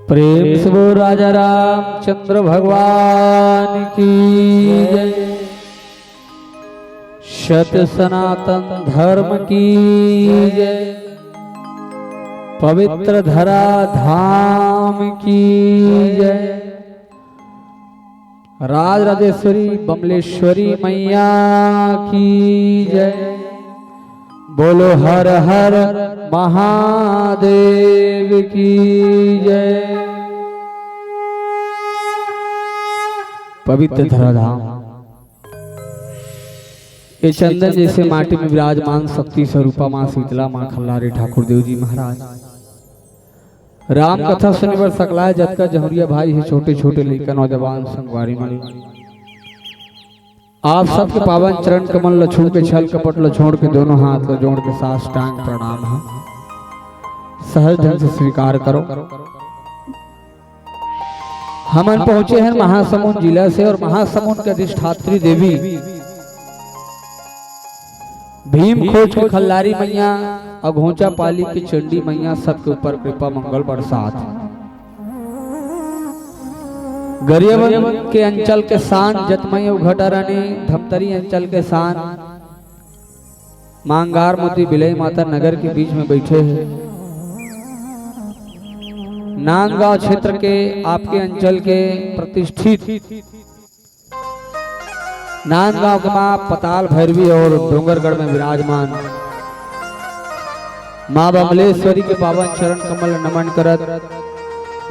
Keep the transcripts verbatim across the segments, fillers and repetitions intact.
प्रेम से बोल राजा रामचंद्र भगवान की जय। सत सनातन धर्म की जय। पवित्र धरा धाम की जय। राज राजेश्वरी बमलेश्वरी मैया की जय। बोलो हर हर महादेव की जय। पवित्र धराधाम, ये चंदन जैसे माटी में विराजमान शक्ति स्वरूपा माँ शीतला, माँ खल्लारी ठाकुर देव जी महाराज, राम कथा सुने बर सकलाय जतका जहुरिया भाई हे, छोटे छोटे लइका, नौजवान, संगवारी मन, आप सबके पावन चरण कमल ल छू के, छल कपट ल छोड़ के, दोनों हाथ ल जोड़ के साष्टांग प्रणाम हे। सहज ढंग से स्वीकार करो। हमन पहुंचे हैं महासमुंद जिला से और महासमुंद के अधिष्ठात्री देवी भीम खोज के खल्लारी मैया, अघोचा पाली के चंडी मैया सबके ऊपर कृपा मंगल बरसात। गरियाबंद के अंचल के शान, जतमई अउ घटा रानी, धमतरी अंचल के शान, मांगार मोती बिलई माता नगर के बीच में बैठे हैं। नांदगांव क्षेत्र के, आपके अंचल के प्रतिष्ठित नांदगांव के मां पताल भैरवी और डोंगरगढ़ में विराजमान मां बमलेश्वरी के पावन चरण कमल नमन करत,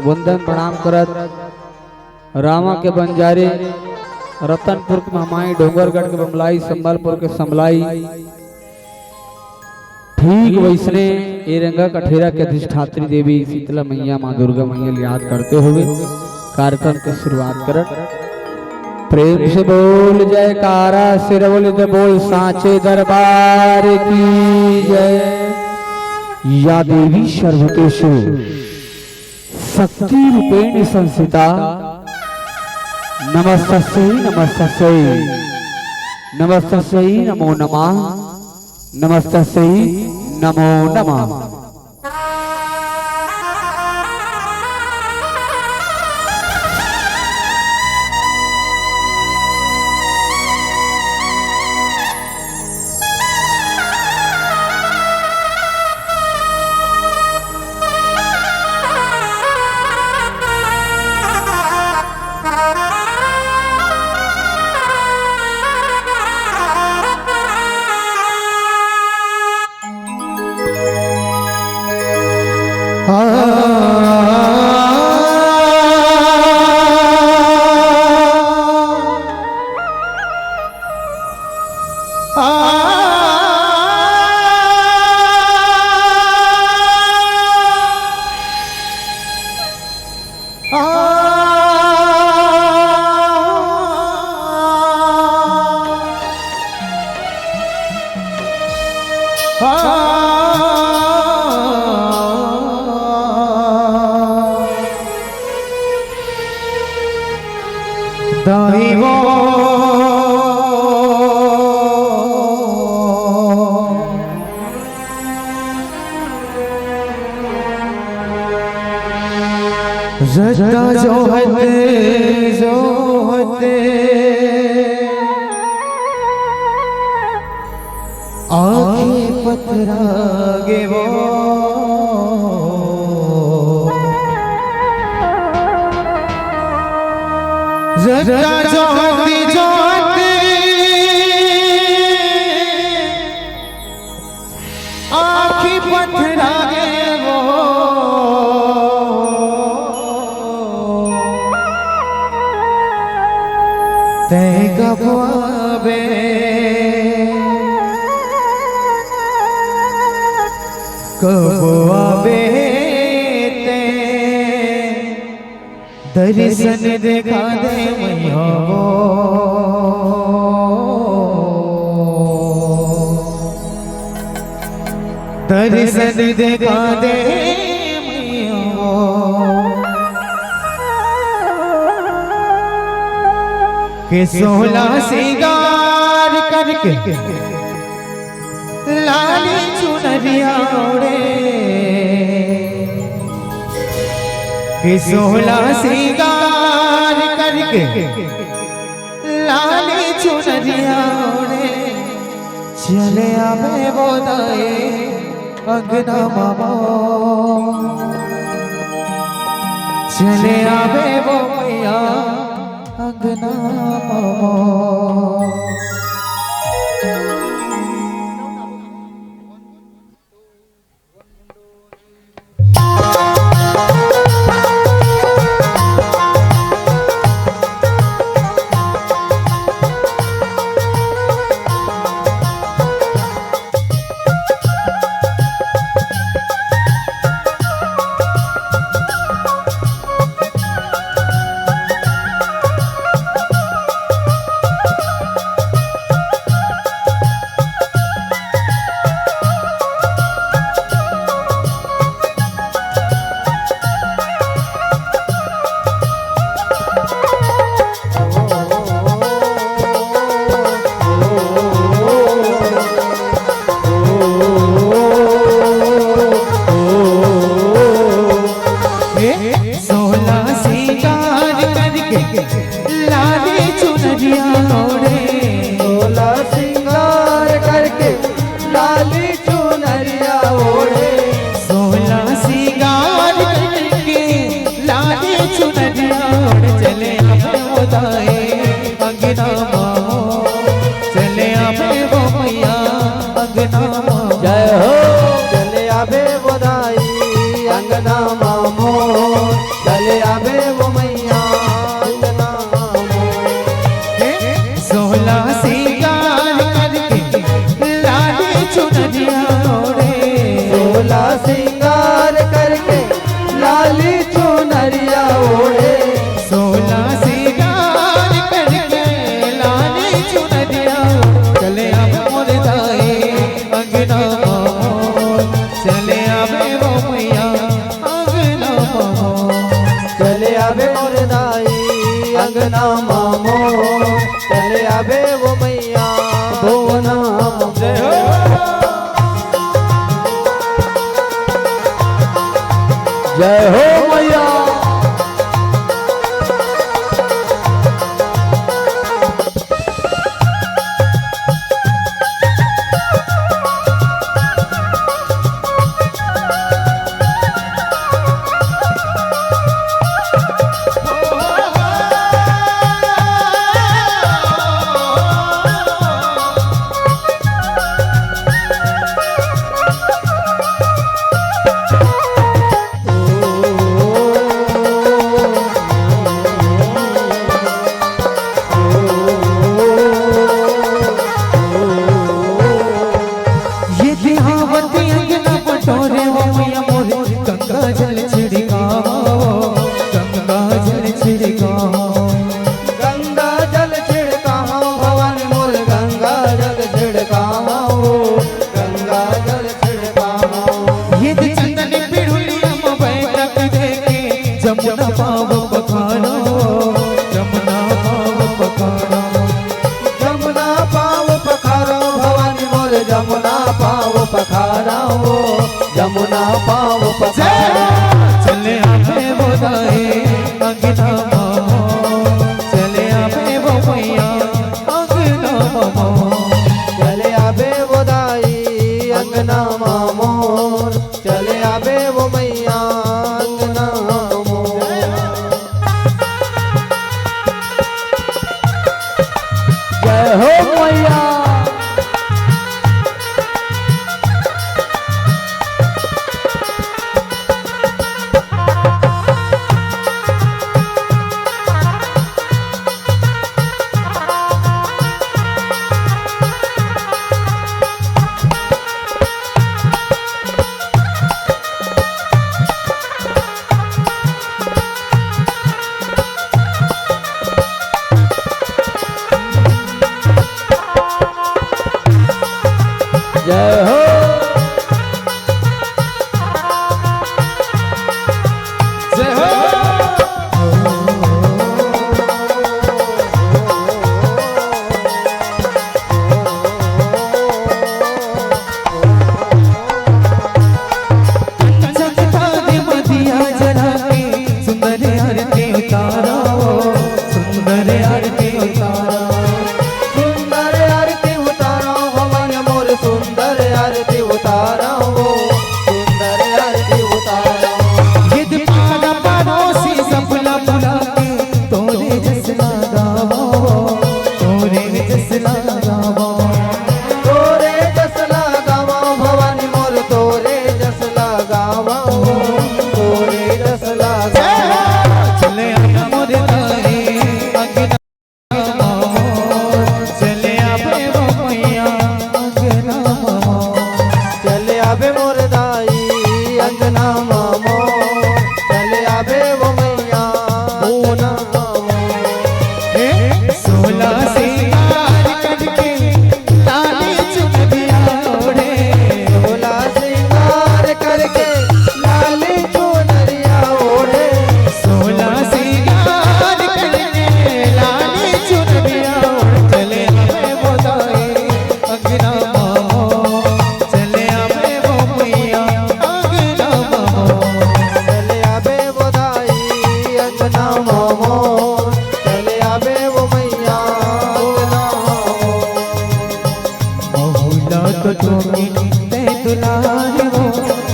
वंदन प्रणाम करत, रामा के बंजारे, रतनपुर के महमाई, डोंगरगढ़ के बमलाई, संबलपुर के समलाई, ठीक वैसने ए रंगा कठेरा के अधिष्ठात्री देवी शीतला मैया, माँ दुर्गा मैया ल याद करते हुए कार्यक्रम के शुरुआत करत। प्रेम से बोल जयकारा, सिर बोल दे बोल सांचे दरबार की जय। या देवी सर्वतेषु शक्ति रूपेण संस्थिता। नमस्तस्यै, नमस्तस्यै, नमस्तस्यै नमो नमः, नमस्तस्यै नमो नमः। रत्ता जोहत, जोहत आँखी पथरा गे वो। रत्ता जोहत, जोहत आँखी पथरा गे वो। तैं कब आबे, कब आबे तैं? दर्शन देखा दे मैया वो, दर्शन देखा दे मैया वो। के सोला सिंगार करके लाली चुनरिया ओढ़े, सोला सिंगार करके लाली चुनरिया ओढ़े चले आबे वो दाई अंगना मामो। चले आबे वो मैया अंगना मामो। सोला सिंगार करके लाली चुनरिया ओढ़े। सोला सिंगार करके लाली चुनरिया ओढ़े। सोला सिंगार करके लाली चुनरिया ओढ़े चले आबे वो दाई अंगना मामो। चले आबे वो मैया अंगना मामो। जय हो। चले आबे वो दाई अंगना मामो। चले आबे वो मैया अंगना मामो। सोला सिंगार करके लाली चुनरिया ओढ़े। सोला सिंगार करके लाली चुनरिया ओढ़े। सोला सिंगार करके लाली चुनरिया ओढ़े चले आबे मोर दाई अंगना मामो। चले आबे वो मैया अंगना मामो। चले आबे मोर दाई अंगना मामो। चले आबे वो मैया भुवना मामो। जय हो। जय हो मैया। ये दिहावत अंगना बटोरे वो मैया मोर, गंगा जल छिड़काओ, गंगा जल छिड़काओ। गंगा जल छिड़काओ भवानी मोर, गंगा जल छिड़काओ, गंगा जल छिड़काओ। ये दे चंदन पिड़ुलिया म बैठक देखे, जमुना पाव पखारो, जमुना पाव पखारो। जमुना पाव पखारो भवानी मोर, जमुना पाव पखारो, जमुना पाव पखारो। चले आबे वो दाई अंगना मामो, चले आबे वो मैया अंगना मामो। चले आबे वो दाई अंगना मामो, चले आबे वो मैया अंगना मामो। जय हो मैया। जय हो। जय हो। सुंदर आरती उतारव वो, सुंदर आरती उतारव। ये दीवाना पड़ोसी सबला बुला के, तोरे जस लगावव वो, तोरे जस लगावव वो। तोरे जस लगावव भवानी मोर, तोरे जस लगावव वो, तोरे जस लगावव वो। चले आना मोर दाई, अंगना चले आबे वो मैया अंगना ममो। चले आबे मोर दाई अंगना ममो। चले आबे वो मैया अंगना ममो। हे सोला सिंगार करके लाली चुनरिया ओढ़े। सोला सिंगार करके लाली चुनरिया ओढ़े। सोला सिंगार करके लाली चुनरिया ओढ़े। चले आबे वो दाई अंगना ममो। चले आबे वो मैया अंगना ममो। चले आबे वो दाई अंगना ममो। चले आबे वो मैया अंगना ममो। महू ला तो थोकिन तैं दुलार वो,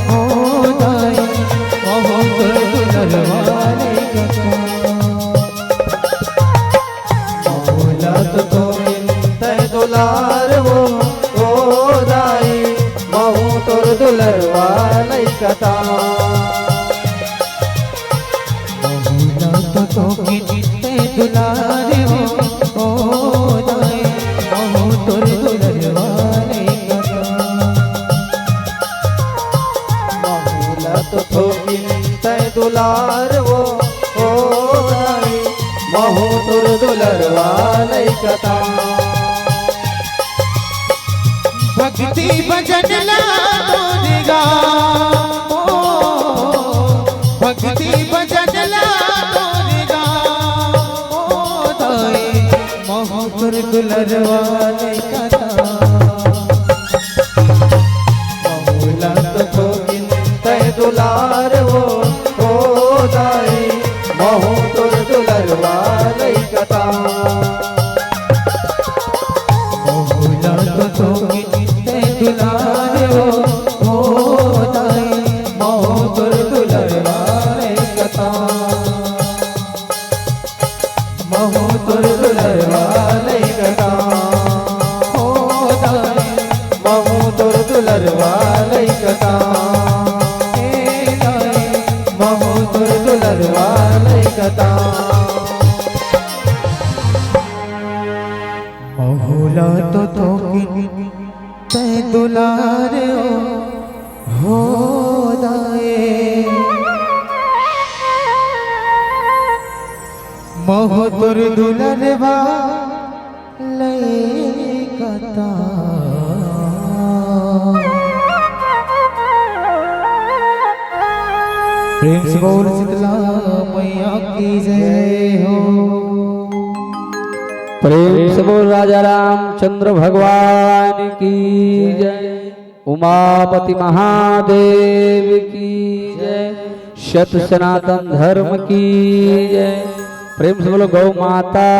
हो दाई, महू तोर दुलरवा लइका। महू ला तो थोकिन तैं दुलार वो, हो दाई, महू तोर दुलरवा लइका। महू ला तो थोकिन तैं दुलार वो, ओ दाई, महू तोर दुलरवा लइका। महू ला तो थोकिन तैं दुलार वो, ओ दाई, महू तोर दुलरवा लइका। भक्ति भजन ला तोर गा, ओ, भक्ति भजन ला तोर गा, ओ दाई, महू तोर दुलरवा लइका। महू ला तो थोकिन तैं दुलार वो, ओ दाई, महू तोर दुलरवा लइका। महू ला तो थोकिन तैं दुलार वो, ओ दाई, महू तोर दुलरवा लइका। महू तोर दुलरवा लइका। ओ दाई, महू तोर दुलरवा लइका। ए दाई, महू तोर दुलरवा लइका। महू ला तो थोकिन तैं दुलार वो, हो दाई, महू तोर दुलरवा लइका। प्रेम से बोल शीतला मैया की जय हो। प्रेम से बोल राजा रामचंद्र भगवान की जय, उमापति महादेव की जय, सत सनातन धर्म की जय। प्रेम से बोलो गौ माता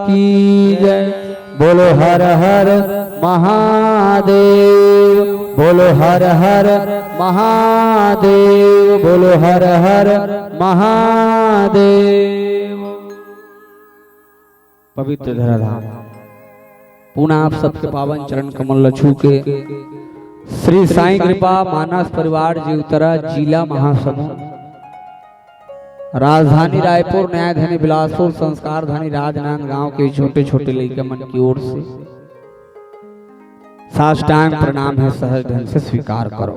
की जय। बोलो हर हर महादेव, बोलो हर हर महादेव, बोलो हर हर महादेव। पवित्र धराधाम, पुनः आप सबके पावन चरण कमल ल छू के श्री साईं कृपा मानस परिवार जीवतरा, जिला महासमुंद, राजधानी रायपुर, न्यायधानी बिलासपुर, संस्कारधानी राजनांदगांव के छोटे छोटे लइका मन की ओर से साष्टांग प्रणाम हे, सहज ढंग से स्वीकार करो।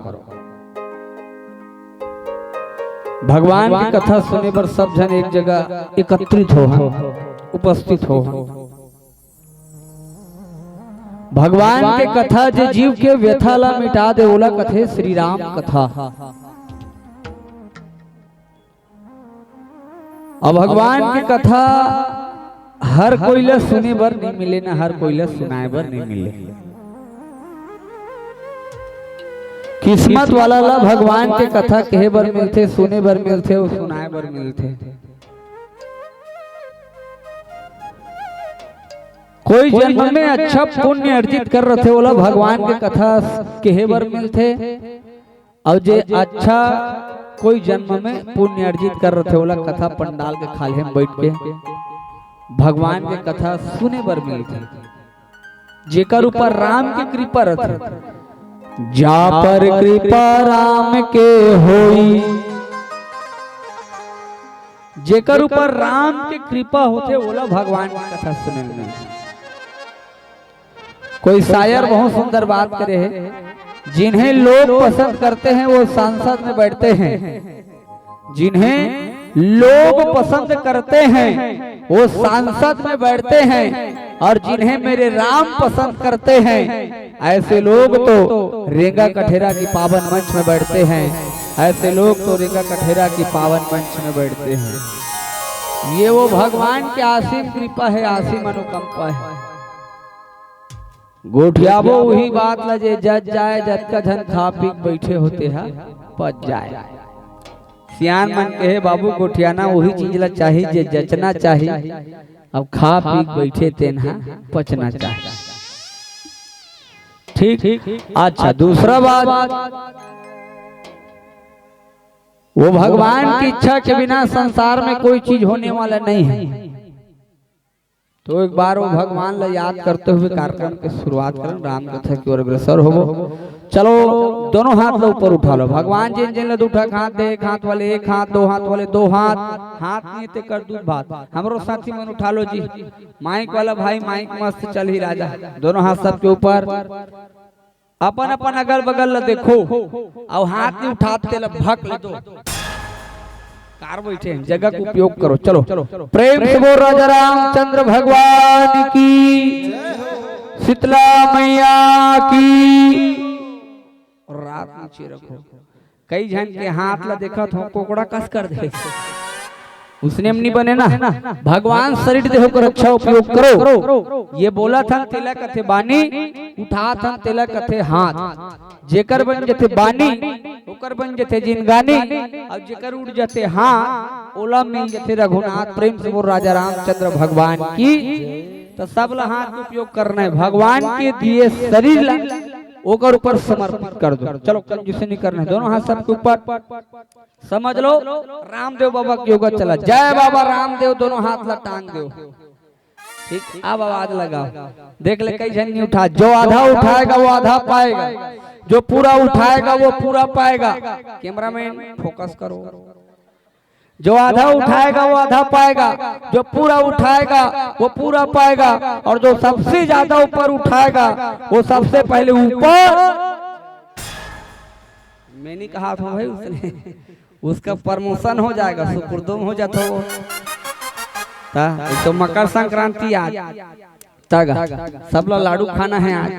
भगवान के कथा सुने बर सब झन एक जगह एकत्रित होहन, उपस्थित होहन। भगवान के कथा जे जीव के व्यथा ला मिटा दे, ओला कथे श्री राम कथा। अब भगवान के कथा हर कोई ला सुने बर नहीं मिले, ना हर कोई ला सुनाए बर नहीं मिले। किस्मत वाला ला भगवान के कथा कहे बर मिलथे, सुने बर मिलथे अउ सुनाए बर मिलथे। कोई जन्म में अच्छा पुण्य अर्जित कर रथे, ओला भगवान के कथा केहे बर मिलथे। अउ जे अच्छा कोई जन्म में पुण्य अर्जित कर रथे, ओला कथा पंडाल के खाल्हे में बैठ के भगवान के कथा सुने बर मिलथे। जेकर ऊपर राम के कृपा रथे, जा पर कृपा राम के होई, जेकर ऊपर राम के कृपा होथे, ओला भगवान के कथा सुने में मिलथे। कोई शायर बहुत सुंदर बात करे हे, जिन्हें लोग पसंद करते हैं, वो संसद में बैठते हैं। जिन्हें लोग पसंद करते हैं, वो संसद में बैठते हैं, और जिन्हें मेरे राम पसंद करते हैं, ऐसे लोग तो रेंगा कठेरा की पावन मंच में बैठते हैं। ऐसे लोग तो रेंगा कठेरा की पावन मंच में बैठते हैं। ये वो भगवान की असीम कृपा है, असीम अनुकंपा है। गोठियाबो उही बात ला, जे जच जाय, जतका झन खा पी के बइठे होते ह, पच जाय। सियान मन कहे, "बाबू, गोठियाना उही चीज ला चाही, जे जचना चाही, अब खा पी के बइठे तेन ह पचना चाही।" ठीक, अच्छा, दूसरा बात, वो भगवान की इच्छा के बिना संसार में कोई चीज होने वाला नहीं है। तो एक बार वो भगवान ला याद करते हुए कार्यक्रम के शुरुआत करन, राम कथा की ओर अग्रसर होबो। चलो, दोनों हाथ ला ऊपर उठा लो। भगवान जिन जिन ला दू ठक हाथ दे, एक हाथ वाले एक हाथ, दो हाथ वाले दो हाथ, हाथ नहीं ते कर दू बात। हमरो साथी मन उठा लो जी। माइक वाला भाई, माइक मस्त चल ही राजा। दोनों हाथ सबके ऊपर। अपन अपन अगल बगल ला देखो, अउ हाथ नहीं उठात तेला भक ले दो। कार बैठे हैं, जगह का उपयोग करो। चलो, प्रेम से बोल राजा रामचंद्र भगवान की, शीतला मैया की। और रात नीचे रखो। कई झन के हाथ ला देखत हो, कोकड़ा कस कर दे। उसने में नहीं बने ना। भगवान शरीर देह कर अच्छा उपयोग करो। ये बोलत हन तेला कथे बानी, उठात हन तेला कथे हाथ। जेकर बन जथे बानी, ओकर बन जथे जिनगानी। अउ जेकर उठ जथे हाथ, ओला मिल जथे रघुनाथ। प्रेम से बोल राजा रामचंद्र भगवान की। तो सब ला हाथ उपयोग करना है, भगवान के दिए शरीर ला ओकर ऊपर समर्पित कर दो। चलो, कंजूसी नहीं करना है, दोनों हाथ सबके ऊपर। समझ लो, रामदेव बाबा के योगा चला। जय बाबा रामदेव, दोनों हाथ ला टांग दो। ठीक, अब आवाज लगाओ। देख ले, कई झन नहीं उठा। जो आधा उठाएगा, वो आधा पाएगा। जो पूरा उठाएगा, वो पूरा पाएगा। कैमरामैन, फोकस करो। जो आधा उठाएगा, वो आधा पाएगा। जो पूरा उठाएगा, वो पूरा पाएगा। और जो सबसे ज्यादा ऊपर उठाएगा, वो सबसे पहले ऊपर। मैं नहीं कहा था भाई, उसने, उसका प्रमोशन हो जाएगा, सुपुर्दो में हो जाता वो। ता, ये तो मकर संक्रांति आज। तगा, सब ला लाडू खाना है आज।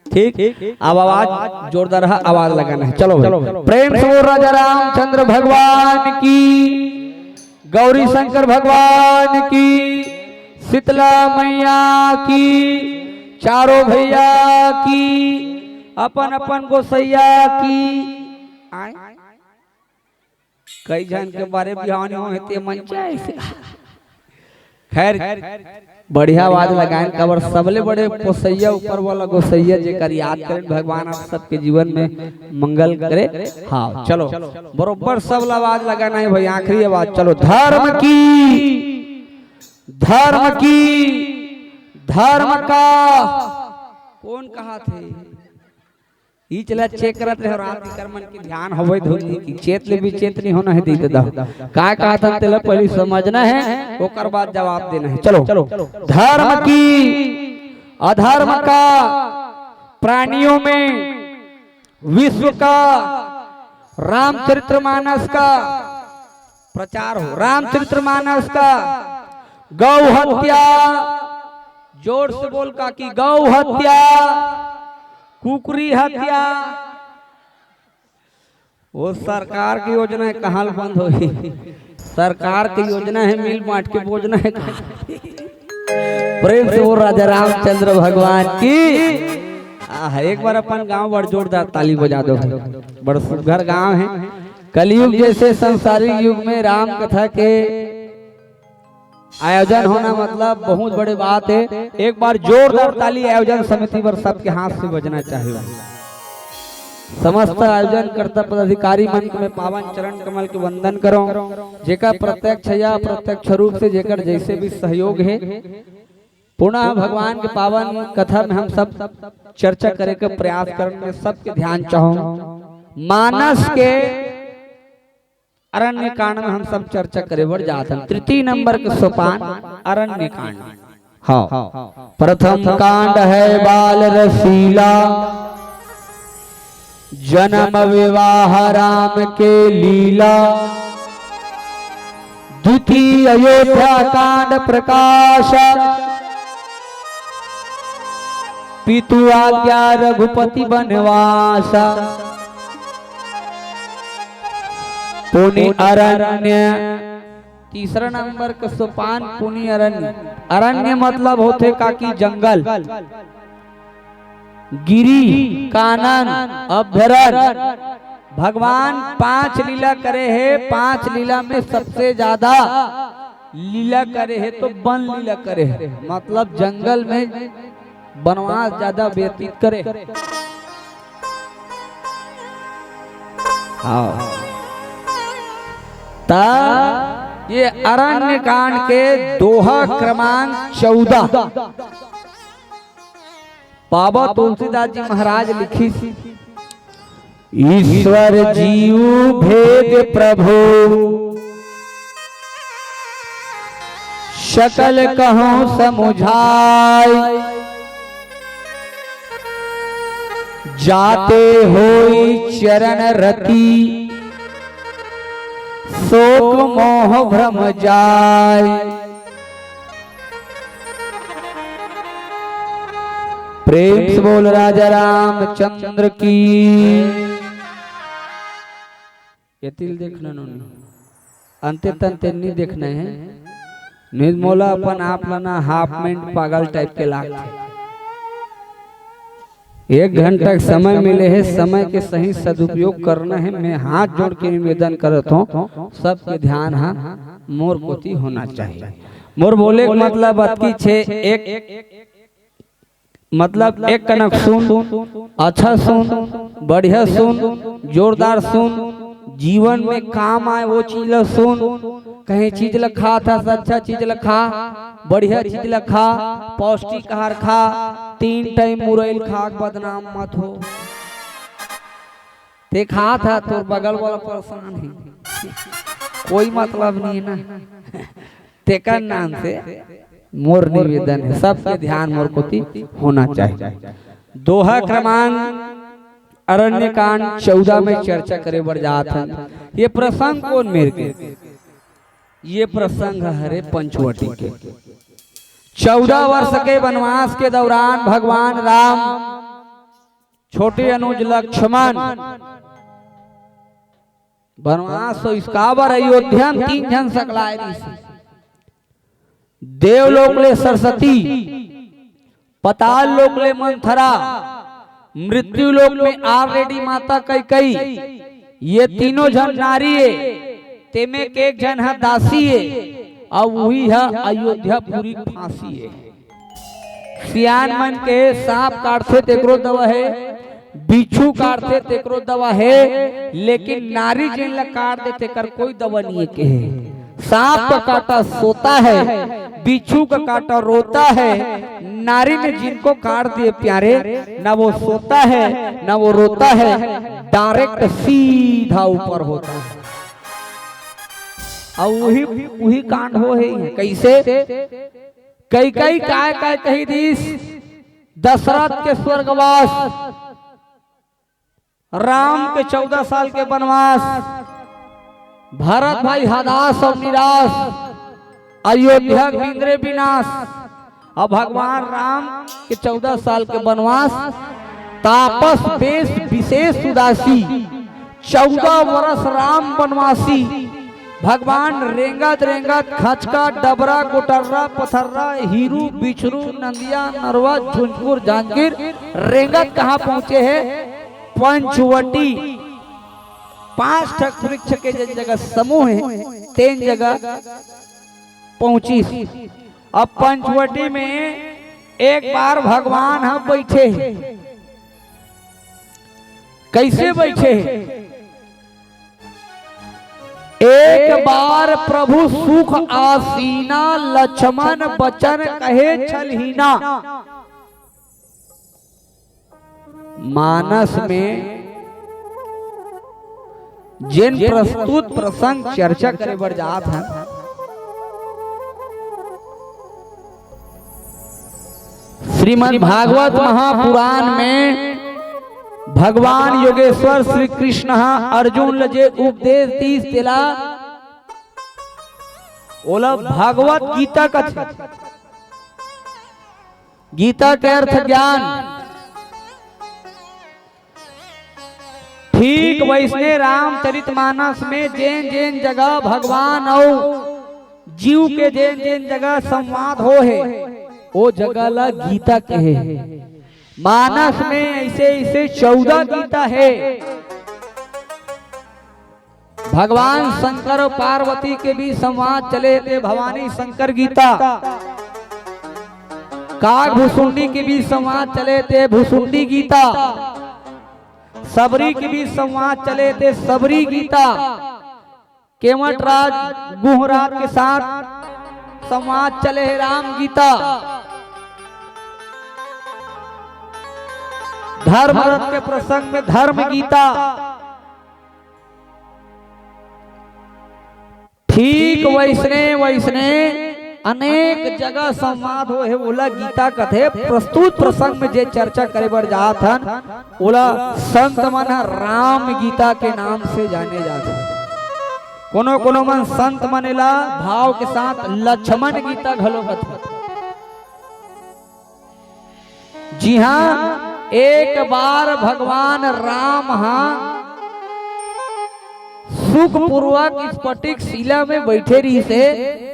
ठीक, अब आवाज जोरदार है, आवाज लगाना है। चलो भाई, प्रेम से बोल राजा रामचंद्र भगवान की, गौरी शंकर भगवान की, शीतला मैया की, चारों भैया की, अपन अपन गोसैया की। आय? कई झन के बारे बिहाव नहीं होए ते मन चाहे से। खैर, बढ़िया आवाज लगाएन, काबर सबले बड़े पोसैया, ऊपर वाला गोसैया, जेकर याद करें भगवान आप सबके जीवन में मंगल करे। हाँ, चलो, बरोबर सब ला आवाज लगाना है भाई, आखिरी आवाज। चलो, धर्म की, धर्म की, धर्म का कौन कहा थे? ई चला चेक करत रहे, रात के कर मन के ध्यान होवे धुन की, चेत ले भी चेत नहीं होना है, दे दे दा। का कहा था तेला पहले समझना है, ओकर बाद जवाब देना है। चलो, धर्म की, अधर्म का, प्राणियों में, विश्व का, रामचरितमानस का प्रचार हो, रामचरितमानस का, गौ हत्या, जोर से बोल काकी, गौ हत्या, कुकरी हत्या, वो सरकार की योजना है, कहाँ ले बंद होही? सरकार की योजना है, मिल बांट के बोजना है। प्रेम से बोल राजा रामचंद्र भगवान की। आह, एक बार अपन गांव बड़ जोरदार ताली बजा दो, बड़ सुघर गांव है। कलयुग जैसे संसारिक युग में राम कथा के आयोजन होना मतलब बहुत बड़े बात हे। एक बार जोरदार ताली आयोजन समिति बर सबके हाथ से बजना चाहिए। समस्त आयोजन कर्ता पदाधिकारी मन के मैं पावन चरण कमल के वंदन करौं, जेकर प्रत्यक्ष या अप्रत्यक्ष रूप से जेकर जैसे भी सहयोग हे। पुनः भगवान के पावन कथा में हम सब चर्चा करे के प्रयास करन में सबके ध्यान चाहौं। मानस के अरण्य कांड में हम सब चर्चा करे बर जात हन। तृतीय नंबर के सोपान अरण्य कांड। हाँ, प्रथम कांड है बाल रसीला, जन्म विवाह राम के लीला। द्वितीय अयोध्या कांड प्रकाश, पितु आज्ञा रघुपति बनवास। पुनि अरण्य, तीसरा नंबर के सोपान पुनि अरण्य। अरण्य मतलब होथे काकी जंगल, गिरी, कानन, अभ्यारण्य। भगवान पांच लीला करे हे, पांच लीला में सबसे ज्यादा लीला करे हे तो वन लीला करे हे, मतलब जंगल में बनवास ज्यादा व्यतीत करे। हाँ। त ये अरण्य कांड के दोहा क्रमांक चौदह। बाबा तुलसीदास जी महाराज लिखिस, ईश्वर जीव भेद प्रभु, सकल कहूँ समुझाय। जाते होई चरण रति, शोक मोह भ्रम जाय। प्रेम से बोल राजा रामचंद्र की। ये तिल देखना नोनी, अंते तंते नहीं देखना है। नहीं मोला अपन आप ला ना हाफ मैंट पागल टाइप के लागथे। एक घंटा के समय मिले हे, समय के सही सदुपयोग करना हे। मैं हाथ जोड़ के निवेदन करत हौं, सबके ध्यान हा मोर कोति होना चाहिए। मोर बोले के मतलब अतकी छे, एक मतलब एक कनक सुन, अच्छा सुन, बढ़िया सुन, जोरदार सुन, जीवन में काम आए वो चीज ला सुन। कहीं चीज ला खात हस, अच्छा चीज ला खा, बढ़िया चीज ला खा, पौष्टिक आहार खा, तीन टाइम मुरई ल खा के बदनाम मत हो। ते खात हा, तोर बगल वाला परेशान हे, कोई मतलब नहीं है ना। तेकर नाम से मोर निवेदन है, सबके ध्यान मोर कोति होना चाहिए। दोहा क्रमांक अरण्य कांड चौदह में चर्चा करे बर जात हन। ये प्रसंग कोन मेर के? ये प्रसंग हरे पंचवटी के। चौदह वर्ष के वनवास के दौरान भगवान राम, छोटे अनुज लक्ष्मण वनवास तो इसका बर अयोध्या में तीन झन सकलाय रहिस। देवलोक ले सरस्वती, पताल लोक ले मंथरा, मृत्यु लोक में already माता कैकई, ये तीनों झन नारी ए, तेमे के एक झन ह दासी ए, अउ उही ह अयोध्यापुरी फांसी ए। सियान मन के सांप काटथे तेकरो दवा हे, बिच्छू काटथे तेकरो दवा हे, लेकिन नारी जेन ला काट दे तेकर कोई दवा नहीं है कहे। सांप का काटा सोता है, बिच्छू का काटा रोता है, नारी ने जिनको काट दिए प्यारे, ना वो सोता है ना वो रोता है, direct सीधा ऊपर होता है। अउ उही उही कांड हो हे। कैसे? कैकई काय काय कही दीस, दशरथ के स्वर्गवास, राम के चौदह साल के वनवास, भरत भाई हदास अउ निरास, अयोध्या के बिंदरे विनाश। अब भगवान राम के चौदह साल के वनवास, तापस वेश विशेष उदासी, चौदह वर्ष राम वनवासी। भगवान रेंगत रेंगत खचका, डबरा, गोटर्रा, पथर्रा, हीरू, बिछरू, नंदिया, नरवा, झुंझपुर, जांजगीर रेंगत कहाँ पहुंचे हे? पंचवटी। पांच ठक वृक्ष के जेन जगह समूह हे, तेन जगह पहुंचिस। अब पंचवटी में एक बार भगवान ह बइठे हे। कइसे बइठे हे? एक बार प्रभु सुख आसीना, लक्ष्मण बचन कहे छलहीना। मानस में जेन प्रस्तुत प्रसंग चर्चा करे बर जात हन, श्रीमद् भागवत महापुराण में भगवान योगेश्वर श्री कृष्ण ह अर्जुन ल जे उपदेश दीस, तेला ओला भागवत गीता कथे। गीता के अर्थ ज्ञान। ठीक वइसने रामचरित मानस में जेन जेन जगह भगवान अउ जीव के जेन जेन जगह संवाद हो हे, ओ जगह ला गीता कहे हे। मानस में अइसे अइसे चौदह गीता हे। भगवान शंकर अउ पार्वती के बीच संवाद चले हे ते भवानी शंकर गीता। काग भुसुंडी के बीच संवाद चले हे ते भुसुंडी गीता। सबरी के बीच संवाद चले हे ते सबरी गीता। केवट राज गुहराज के साथ संवाद चले हे राम गीता। धर्मरथ के प्रसंग में धर्म गीता। ठीक वइसने वइसने अनेक जगह संवाद हो हे, ओला गीता कथे। प्रस्तुत प्रसंग में जे चर्चा करे बर जात हन, ओला संत मन ह राम गीता के नाम से जाने जाथे। कोनो कोनो मन संत मन एला भाव के साथ लक्ष्मण गीता घलो कथे। जी हाँ, एक बार भगवान राम हा सुखपूर्वक स्फटिक शिला में बइठे रहिसे,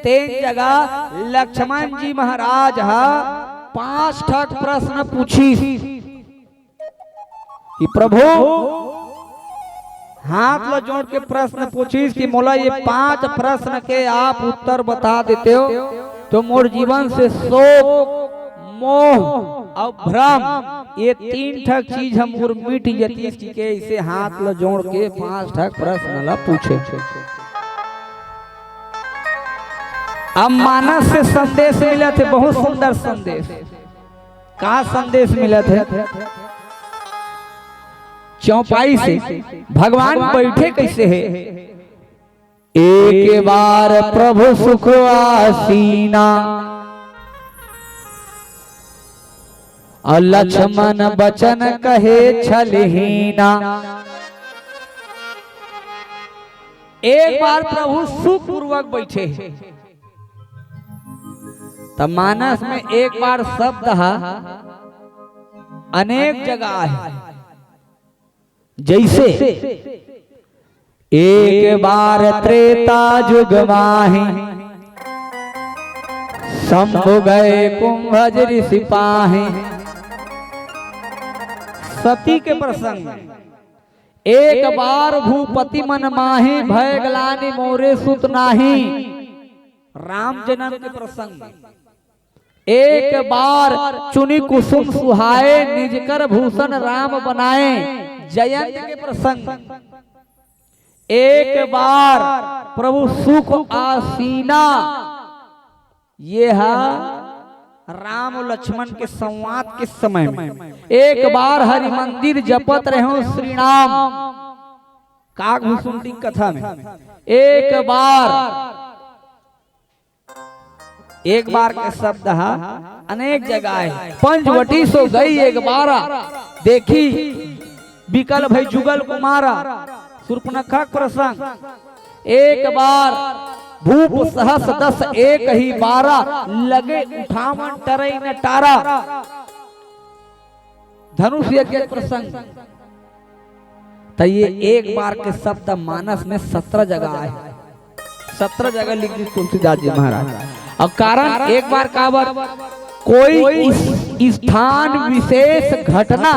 तेन जगह लक्ष्मण जी महाराज हा पांच ठक प्रश्न पूछिस कि प्रभु, हाथ ला जोड़ के प्रश्न पूछिस कि मोला ये पांच प्रश्न के आप उत्तर बता देतेव, तो मोर जीवन से शोक, मोह अउ भ्रम, ये तीन ठक चीज ह मोर मिट जतिस, कहिके अइसे हाथ ला जोड़ के पांच ठक प्रश्न ला पूछे। अब मानस से संदेश मिलत हे, बहुत सुंदर संदेश। का संदेश मिलत हे? चौपाई से भगवान बइठे कइसे हे? एक बार प्रभु सुख आसीना, अउ लक्ष्मण बचन कहे छलहीना। एक बार प्रभु सुखपूर्वक बइठे हे। त मानस में एक बार शब्द हा अनेक जगह आहे। जइसे एक बार त्रेता जुग माही, शंभु गए कुंभज ऋषि पाही। सती के प्रसंग में एक बार भूपति मन माही, भय ग्लानि मोरे सुत नाही। राम जन्म के प्रसंग में एक बार चुनि कुसुम सुहाए, निज कर भूषण राम बनाए। जयंत के प्रसंग में एक बार प्रभु सुख आसीना। ये हा राम लक्ष्मण के संवाद के समय में एक बार हरि मंदिर जपत रहो श्री राम। काग भुसुंडी कथा में एक बार, एक बार के शब्द हा अनेक जगह हे। पंचवटी सो गई एक बारा, देखी बिकल भई जुगल कुमारा। सूर्पनखा के प्रसंग। एक बार भूप सहस दस एक ही बारा, लगे उठावन टरई न टारा। धनुष यज्ञ के प्रसंग। त ये एक बार के शब्द मानस में सत्रह जगह आए, सत्रह जगह लिख दी तुलसीदास जी महाराज। अब कारण एक बार काबर, कोई इस स्थान विशेष घटना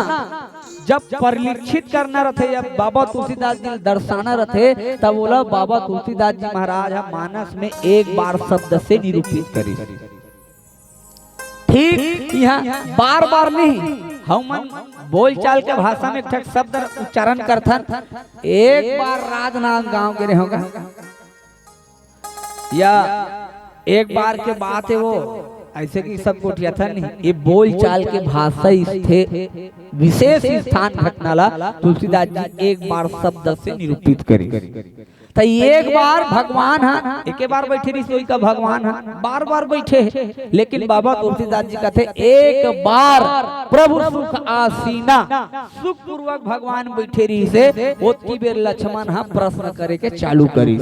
जब परीक्षित करना रथे या बाबा तुलसीदास जी ल दर्शाना रथे, तब ओला बाबा तुलसीदास जी महाराज ह मानस में एक बार शब्द से निरूपित करिस। ठीक इहाँ बार बार नहीं, हमन बोलचाल के भाषा में एक ठक शब्द उच्चारण करथन, एक बार राजनांदगांव गे रहेंव गा, या एक बार के बात हे वो, अइसे कि सब गोठियाथन नहीं, ये बोलचाल के भाषा स्थे-, विशेष स्थान घटना ला तुलसीदास जी एक बार शब्द से निरूपित करिस। त एक बार भगवान ह, एके बार बइठे रहिस, ओही का भगवान ह बार बार बइठे हे, लेकिन बाबा तुलसीदास जी कथे, एक बार प्रभु सुख आसीना, सुखपूर्वक भगवान बइठे रहिस हे, ओतकी बेर लक्ष्मण ह प्रश्न करे के चालू करिस।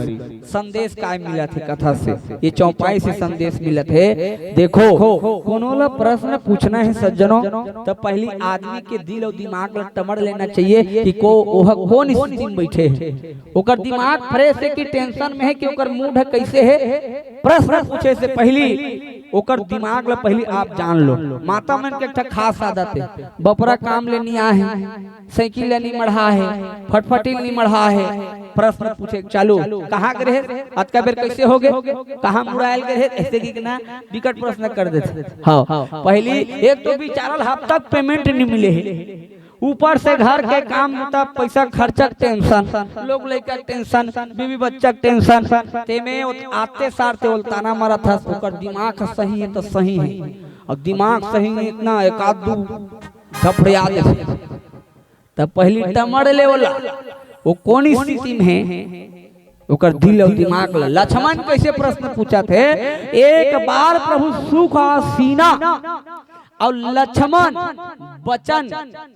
संदेश काय मिलत हे कथा से? ये चौपाई से संदेश मिलत हे। देखो, कोनो ला प्रश्न पूछना हे सज्जनों, त पहिली आदमी के दिल अउ दिमाग ला टमड़ लेना चाहिए कि को, ओह कोन स्थिति में बइठे हे, ओकर दिमाग fresh हे कि tension में हे कि ओकर mood ह कइसे हे। प्रश्न पूछे से पहिली ओकर दिमाग ला पहिली आप जान लो। माता मन के एक ठा खास आदत हे, बपरा काम ले नी आए हे, साइकिल ले नी मढ़ा हे, फटफटी ले नी मढ़ा हे, प्रश्न पूछे चालू, कहाँ गे रहे, अतका बेर कइसे हो गे, कहाँ मुड़ायल गे रहे, अइसे कि ना बिकट प्रश्न कर देथे। हाँ, पहिली एक तो बिचारा ल हफ्ता के payment नी मिले हे, ऊपर से घर के काम बुता, पैसा खर्चा के tension, लोग लइका के tension, बीवी बच्चा के tension, तेमे ओत-, आते सार ते ओल ताना मारत हस, ओकर दिमाग ह सही हे त सही हे, अउ दिमाग सही नहीं हे त ना एक आध दू धफड़िया देथे। त पहिली टमड़ ले ओला, वो कोन स्थिति में हे, ओकर दिल अउ दिमाग ला। लक्ष्मण कइसे प्रश्न पूछत हे, एक बार प्रभु सुख आसीना, अउ लक्ष्मण बचन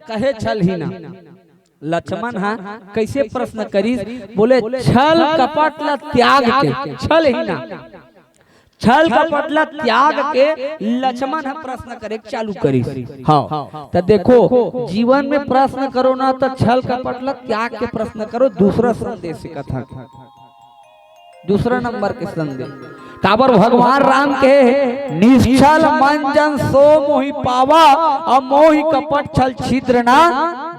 कहे छलहीना। लक्ष्मण ह कइसे प्रश्न करिस, बोले, छल कपट ला त्याग के, छलहीना, छल कपट ला त्याग के लक्ष्मण ह प्रश्न करे के चालू करिस। हाँ, त देखो, जीवन में प्रश्न करो ना, त छल कपट ला त्याग के प्रश्न करो। दूसरा संदेश हे कथा के, दूसरा नंबर के संदेश। काबर भगवान राम कहे, निश्छल मन जन सो मोहि पावा, अउ मोहि कपट छल छिद्र ना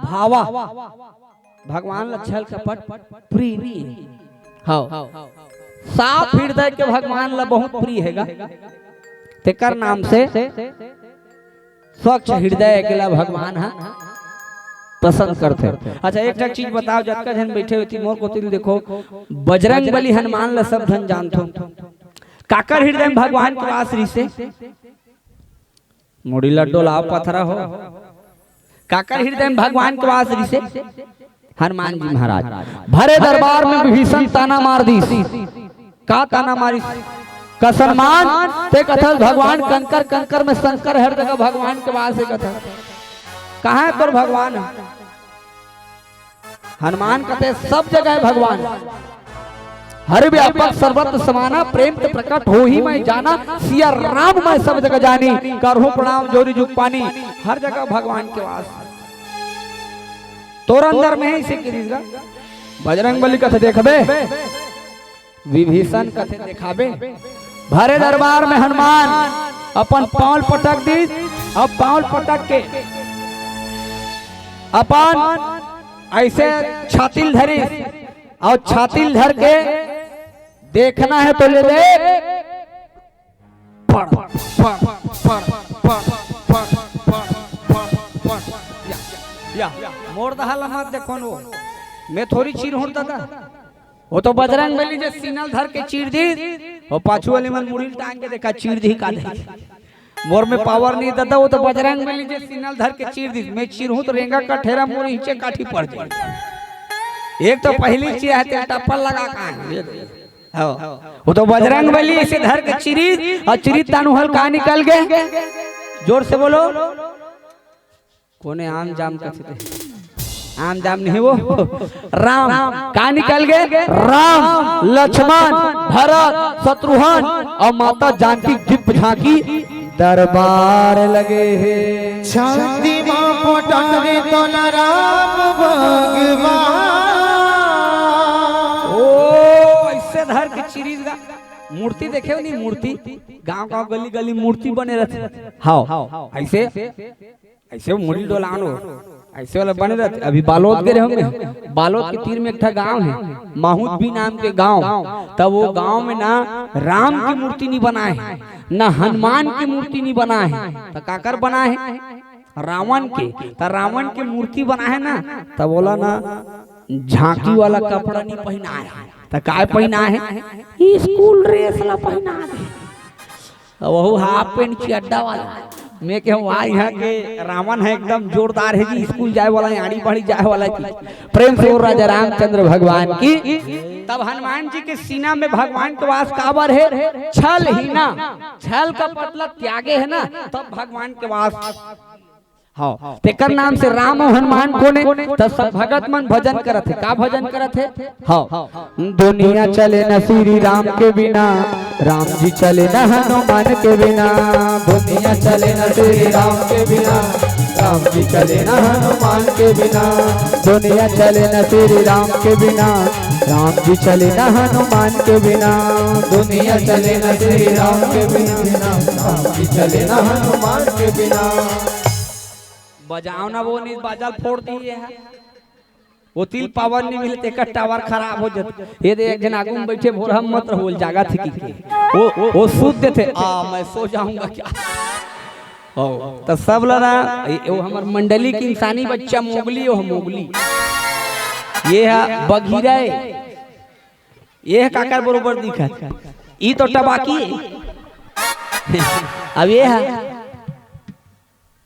भावा। भगवान ला छल कपट प्रिय नहीं हे। हाँ, साफ हृदय के भगवान ला बहुत प्रिय हे गा। तेकर नाम से स्वच्छ हृदय के ला भगवान ह पसंद करथे। अच्छा, एक ठा चीज बताओ, जतका झन बइठे हो एती मोर कोति ले देखो, बजरंग बली हनुमान ला सब झन जानथो। काकर हृदय में भगवान के वास रिहिसे? मुड़ी ला डोलाव पथरा हो। काकर हृदय में भगवान के वास रिहिसे? हनुमान जी महाराज। भरे दरबार में विभीषण ताना मार दिस। का ताना मारिस? कस हनुमान, ते कथस भगवान कंकर, कंकर में शंकर, हर जगह भगवान के वास हे कथस। कहाँ हे तोर भगवान? हनुमान कथे, सब जगह हे भगवान। हर व्यापक सर्वत्र समाना, प्रेम ते प्रकट होहि महि जाना, सिया राम मैं सब जगह जानी, करहूँ प्रणाम जोरि जुग पानी। हर जगह भगवान के वास। तोर अंदर में हे, अइसे कहि दिस गा। बजरंग बली कथे, देखबे, विभीषण कथे, देखाबे। भरे दरबार में हनुमान अपन पाँव ल पटक दिस, अउ पाँव ल पटक के अपन अइसे छाती ल धरिस, अउ छाती ल धर के देखना हे त ले देख। पड़, पड़, पड़। या, या, मोर दहा ल मत देखो न वो। मैं थोड़ी चीरहूँ दादा। वो तो बजरंग बली जे सीना ल धर के चीर दिस, वो पाछू वाले मन मुड़ी ल टांग के देखा, चीर दिही का नहीं। मोर में power नहीं दादा, वो तो बजरंग बली जे सीना ल धर के चीर दिस। मैं चीरहूँ त रेंगा कठेरा मोर इहिंचे काठी पड़ जाही। एक तो पहिली चीज हे, ते टप्पल लगा का हे। हाँ। वो तो बजरंग बली अइसे धर के चिरिस, अउ चिरिस तानु हल का निकल गे? जोर से बोलो। कोने आम जाम कथे ते? आम जाम नहीं वो। राम। का निकल गे? राम, लक्ष्मण, भरत, शत्रुघ्न अउ माता जानकी दीप झांकी दरबार लगे हे। छाती मा पटारे तोला राम भगवान। ओ, अइसे धर के चिरिस गा। मूर्ति देखे हो नहीं, मूर्ति? गांव गांव गली गली मूर्ति बने रथे। हाव, अइसे, अइसे मुड़ी डोलान हो। ऐसे वाला बने रहते। अभी बालोद गे रहेंव मैं, बालोद के तीर में एक ठा गांव हे, माहुदबी नाम के गांव। तब वो गांव में ना राम के मूर्ति नहीं बनाए हे, ना हनुमान के मूर्ति नहीं बनाए हे, त काकर बनाए हे? रावण के। त रावण के मूर्ति बनाए हे ना, त बोला ना, झांकी वाला कपड़ा नहीं पहनाए हे, त काय पहनाए हे? स्कूल ड्रेस ला पहना दे। अब वहू हाफ पैंट चड्डा वाला। मैं कहूँ, "वाह, यहाँ के रावण है, एकदम जोरदार है जी, स्कूल जाए वाला है, आड़ी बाड़ी जाए वाला है जी।" प्रेम से बोल राजा रामचंद्र भगवान की। तब हनुमान जी के सीना में भगवान के वास काबर है? छल ही ना, छल का पतला त्यागे है ना, तब भगवान के वास। हाँ, तेकर नाम से राम अउ हनुमान कोने? त सब भगत मन भजन करत हे। का भजन करत हे? हाँ, दुनिया चले न श्री राम के बिना, राम जी चले न हनुमान के बिना। दुनिया चले न श्री राम के बिना, राम जी चले न हनुमान के बिना। दुनिया चले न श्री राम के बिना, राम जी चले न हनुमान के बिना। दुनिया चले न श्री राम के बिना, राम जी चले न हनुमान के बिना। बजाओ ना, वो नहीं बाजल फोड़ दिए है। वो तिल पावन नहीं मिले, तेकर टावर खराब हो जात। ये दे, एक जन आगू में बैठे, भोर हम मत रहो, जागा थी की के। वो, वो सूत देते, आ, मैं सो जाऊंगा क्या? हो, त सब ला ना, ये, वो हमर मंडली के इंसानी बच्चा मोगली, वो मोगली। ये है बघीरा है। ये है काकर बरोबर दिखत। ई तो टबाकी है। अब ये है।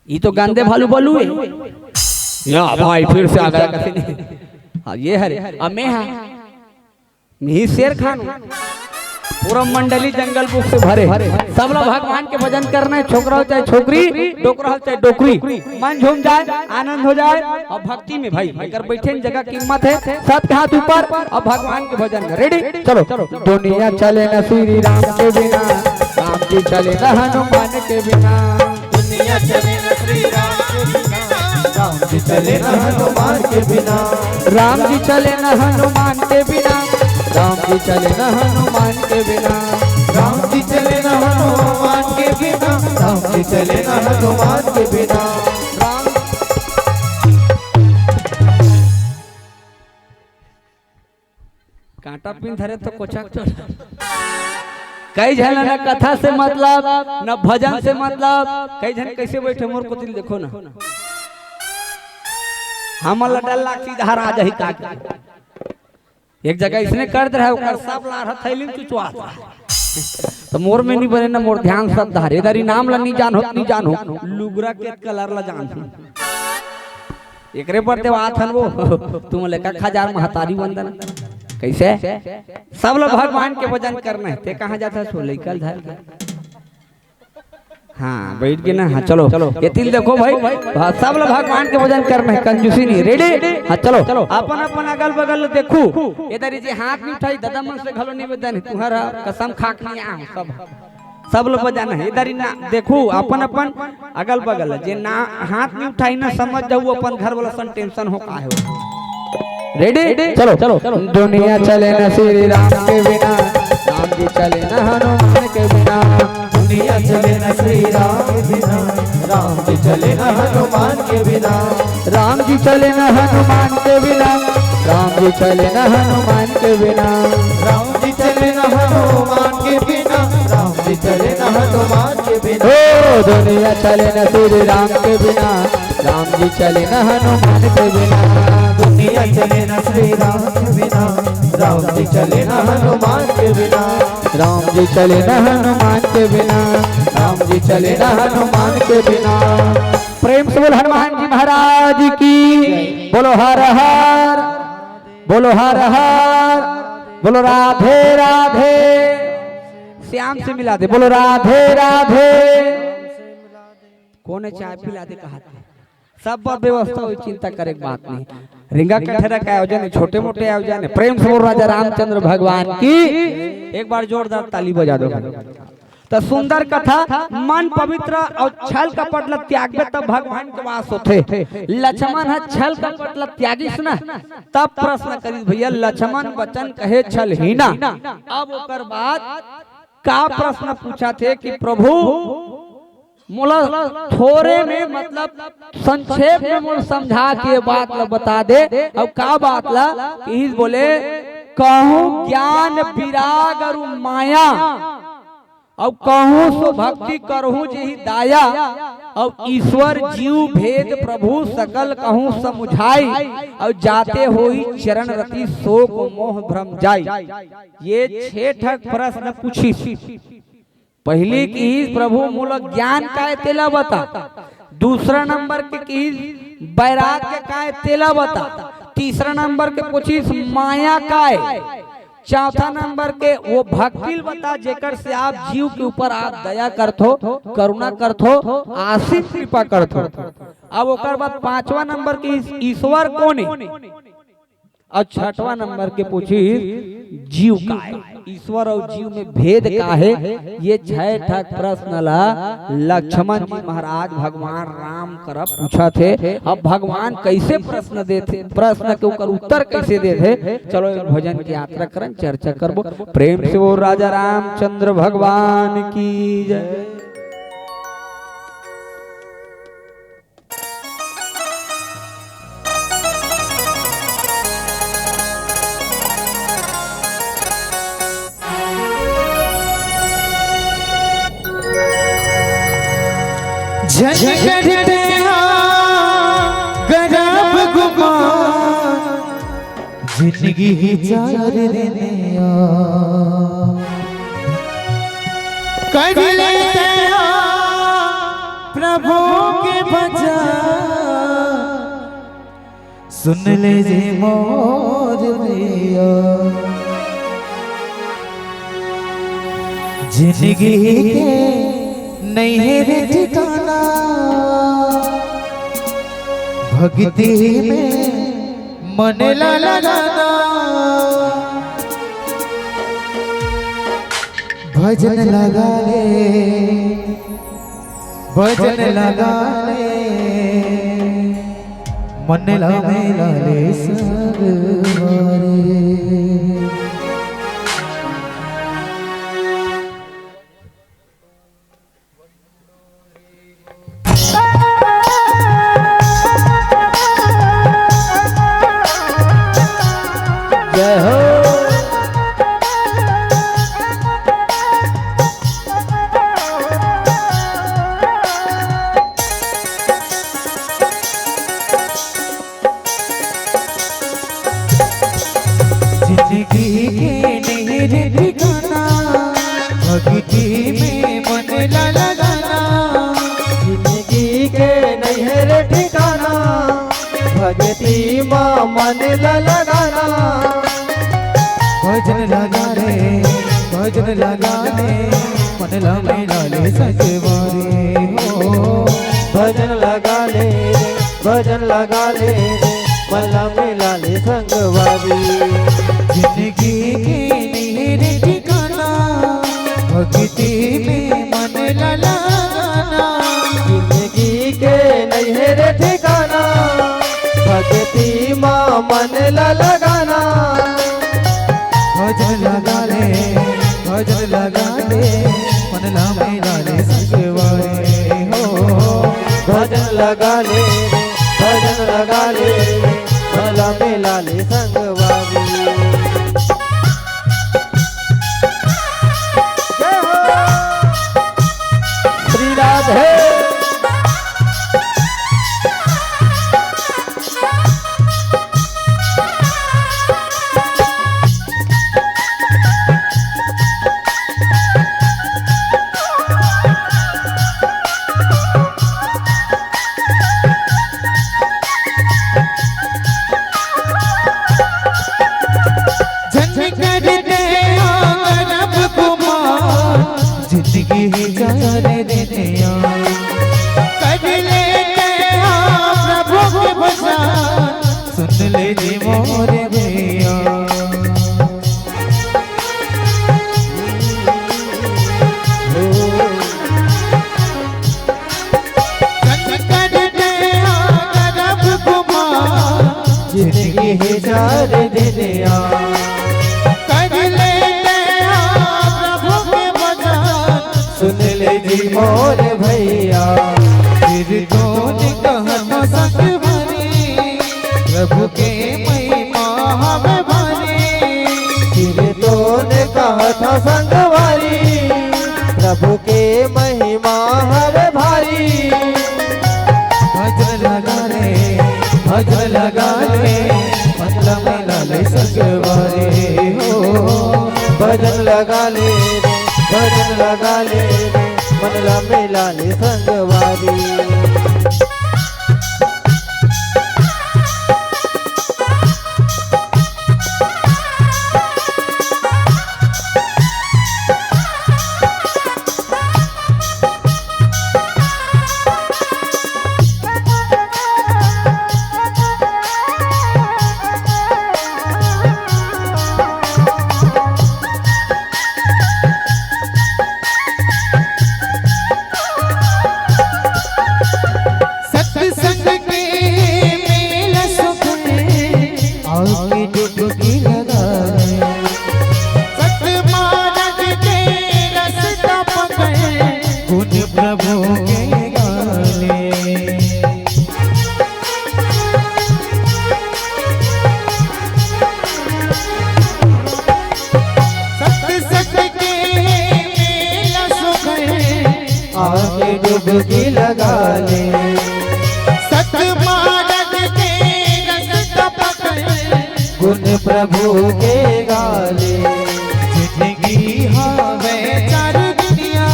ई तो गंदे भालू बलू है। या भाई, फिर से आ गया। हाँ, ये है रे। अब मैं हा। मैं ही शेर खान हूँ। पूरा मंडली जंगल बुक से भरे। सब लोग भगवान के भजन करना है, छोकरा हो चाहे छोकरी, डोकरा हो चाहे डोकरी। मन झूम जाए, आनंद हो जाए। और भक्ति में भाई, अगर बैठे न जगह कीमत है, सबके हाथ ऊपर और भगवान के भजन में। रेडी? चलो। दुनिया चले न श्री राम के बिना, राम जी चले न हनुमान के बिना। दुनिया चले न श्री राम के बिना, राम जी चले न हनुमान के बिना। राम जी चले न हनुमान के बिना, राम जी चले न हनुमान के बिना। राम जी चले न हनुमान के बिना, राम जी चले न हनुमान के बिना। राम कांटा पिन धरे तो कोचक तो। कई झन न कथा से मतलब, न भजन से मतलब। कई झन कैसे बैठे, मोर कोती ल देखो ना। हमन ला डर लाग, सीधा आ जाही का। एक जगह इसने कर दे रहा है, ओकर सब लार ह थैली में चुचवा दे रहा है। तो मोर में नहीं बने ना, मोर ध्यान सब धारे। इधर इनाम ला नहीं जान हो, नहीं जान हो। लुगरा के कलर ला जान हो। एकरे बर देवात हन वो। तुम लेकर हजार महतारी वंदन। कैसे? सब लोग भगवान के भजन करना है। ते कहाँ जाता है? सो लइका ल धर के। हाँ, बैठ के ना। हाँ, चलो। ये तिल देखो भाई। हाँ, सब लोग भगवान के भजन करना है, कंजूसी नहीं। रेडी? हाँ, चलो। अपन अपन अगल बगल देखू। इधर जे हाथ नहीं उठाई, दादा मन से घलो निवेदन है, तुम्हारा कसम खा के नहीं आया हूँ सब। सब लोग बजाना है। इधर ही ना देखू, अपन अपन अगल बगल जे ना हाथ नहीं उठाई ना, समझ जाऊ अपन घर वाला सन टेंशन हो का है। रेडी? चलो, चलो। दुनिया चले न श्री राम के बिना, राम जी चले न हनुमान के बिना। दुनिया चले न श्री राम के बिना, राम जी चले न हनुमान के बिना। राम जी चले न हनुमान के बिना, राम जी चले न हनुमान के बिना। राम जी चले न हनुमान के बिना, राम जी चले न हनुमान के बिना। ओ दुनिया चले न श्री राम के बिना, राम जी चले न हनुमान के बिना। दुनिया चले न श्री राम के बिना, राम जी चले न हनुमान के बिना। राम जी चले न हनुमान के बिना, राम जी चले न हनुमान के बिना। प्रेम से बोल हनुमान जी महाराज की। बोलो हर हर, बोलो हर हर, बोलो राधे राधे। श्याम से मिला दे, बोलो राधे राधे। कोने चाय पिला दे कहा थे? सब बर व्यवस्था होई, चिंता करे के बात नहीं। रिंगा कठेरा के आयोजन है, छोटे मोटे आयोजन है। प्रेम से बोल राजा रामचंद्र भगवान की। एक बार जोरदार ताली बजा दो। तो सुंदर कथा, मन पवित्र और छल कपट ल त्यागबे तब भगवान के वास होथे। लक्ष्मण ह छल कपट ल त्यागिस ना, तब प्रश्न करिस, "भैया लक्ष्मण वचन कहे छल ही ना।" अब ओकर बाद का प्रश्न पूछा थे कि प्रभु मोला थोरे में, मतलब संक्षेप में मोला समझा के ये बात ला बता दे। अउ का बात ला? कहिस बोले, कहूँ ज्ञान विराग अरु माया, अउ कहूँ सो भक्ति करहूँ जेहि दाया, अउ ईश्वर जीव भेद प्रभु सकल कहूँ समुझाई, अउ जाते होई चरण रति शोक मोह भ्रम जाई। ये छे ठक प्रश्न पूछिस। पहिली किहिस, प्रभु मोला ज्ञान काय तेला बता। दूसरा नंबर के किहिस, वैराग्य काय तेला बता। तीसरा नंबर के पूछिस, माया काय। चौथा नंबर के वो भक्ति ल बता, जेकर से आप जीव के ऊपर आप दया करथो, करुणा करथो, आशीष कृपा करथो। अब ओकर बाद पांचवा नंबर के ईस-, ईश्वर कोन हे? अउ छठवा नंबर के पूछिस, जीव का हे, ईश्वर अउ जीव में भेद का हे? ये छह ठक प्रश्न ला लक्ष्मण जी महाराज भगवान राम करा पूछत हे। अब भगवान कैसे प्रश्न देथे, प्रश्न के ओकर उत्तर कैसे देथे, चलो एक भजन की यात्रा करन, चर्चा करबो। प्रेम से बोल राजा रामचंद्र भगवान की जय। झन करते हो गरब गुमान, जिंदगी ही चार दिन यार। कर लेते हो प्रभु के भजन, सुन ले जे मोर भैया। जिंदगी के नहीं है रे ठिकाना, भक्ति में मन ला लगाना। भजन लगा ले, भजन लगा ले, मन ला मिला ले संगवारी। जय हो। जिंदगी के नहीं रे ठिकाना, भक्ति में मन ला लगाना। जिंदगी के नहीं है रे ठिकाना, भक्ति मा मन ला लगाना। भजन लगा ले, भजन लगा ले, मन ला मिला ले संगवारी हो। भजन लगा ले, भजन लगा ले, मन ला मिला ले संगवारी। जिंदगी के नहीं रे ठिकाना, भक्ति में मन ला लगाना। जिंदगी के नहीं है रे ठिकाना, भक्ति मा मन ला लगाना। भजन लगा ले, भजन लगा ले, मन ला मिला ले संगवारी हो। भजन लगा ले, भजन लगा ले, मन ला मिला ले संगवारी। जय हो। श्री राधे। झन करते हो गरब गुमान, जिंदगी ही चार दिन यार। कर लेते हो प्रभु के भजन, सुन ले जी मोर भैया। संकट में हो गरब गुमान, जिंदगी है चार दिन यार। कर लेते हो प्रभु के भजन, सुन ले मोर भैया, फिर तोने कहत संगवारी, प्रभु के महिमा हवे भारी। फिर तोने कहत संगवारी, प्रभु के महिमा हवे भारी। भजन लगा ले, भजन लगा ले, मन ला मिला ले संगवारी हो। भजन लगा ले रे, भजन लगा ले रे, मन ला मिला ले संगवारी। सत्संग के मेला सुख है, आके डुबकी लगा ले। सतमार्ग के रास्ता पकड़, गुण प्रभु के गा ले। सत्संग के मेला सुख है, आके डुबकी लगा ले। सतमार्ग के रास्ता पकड़, गुण प्रभु के गा ले। जिंदगी हवे चार दुनिया,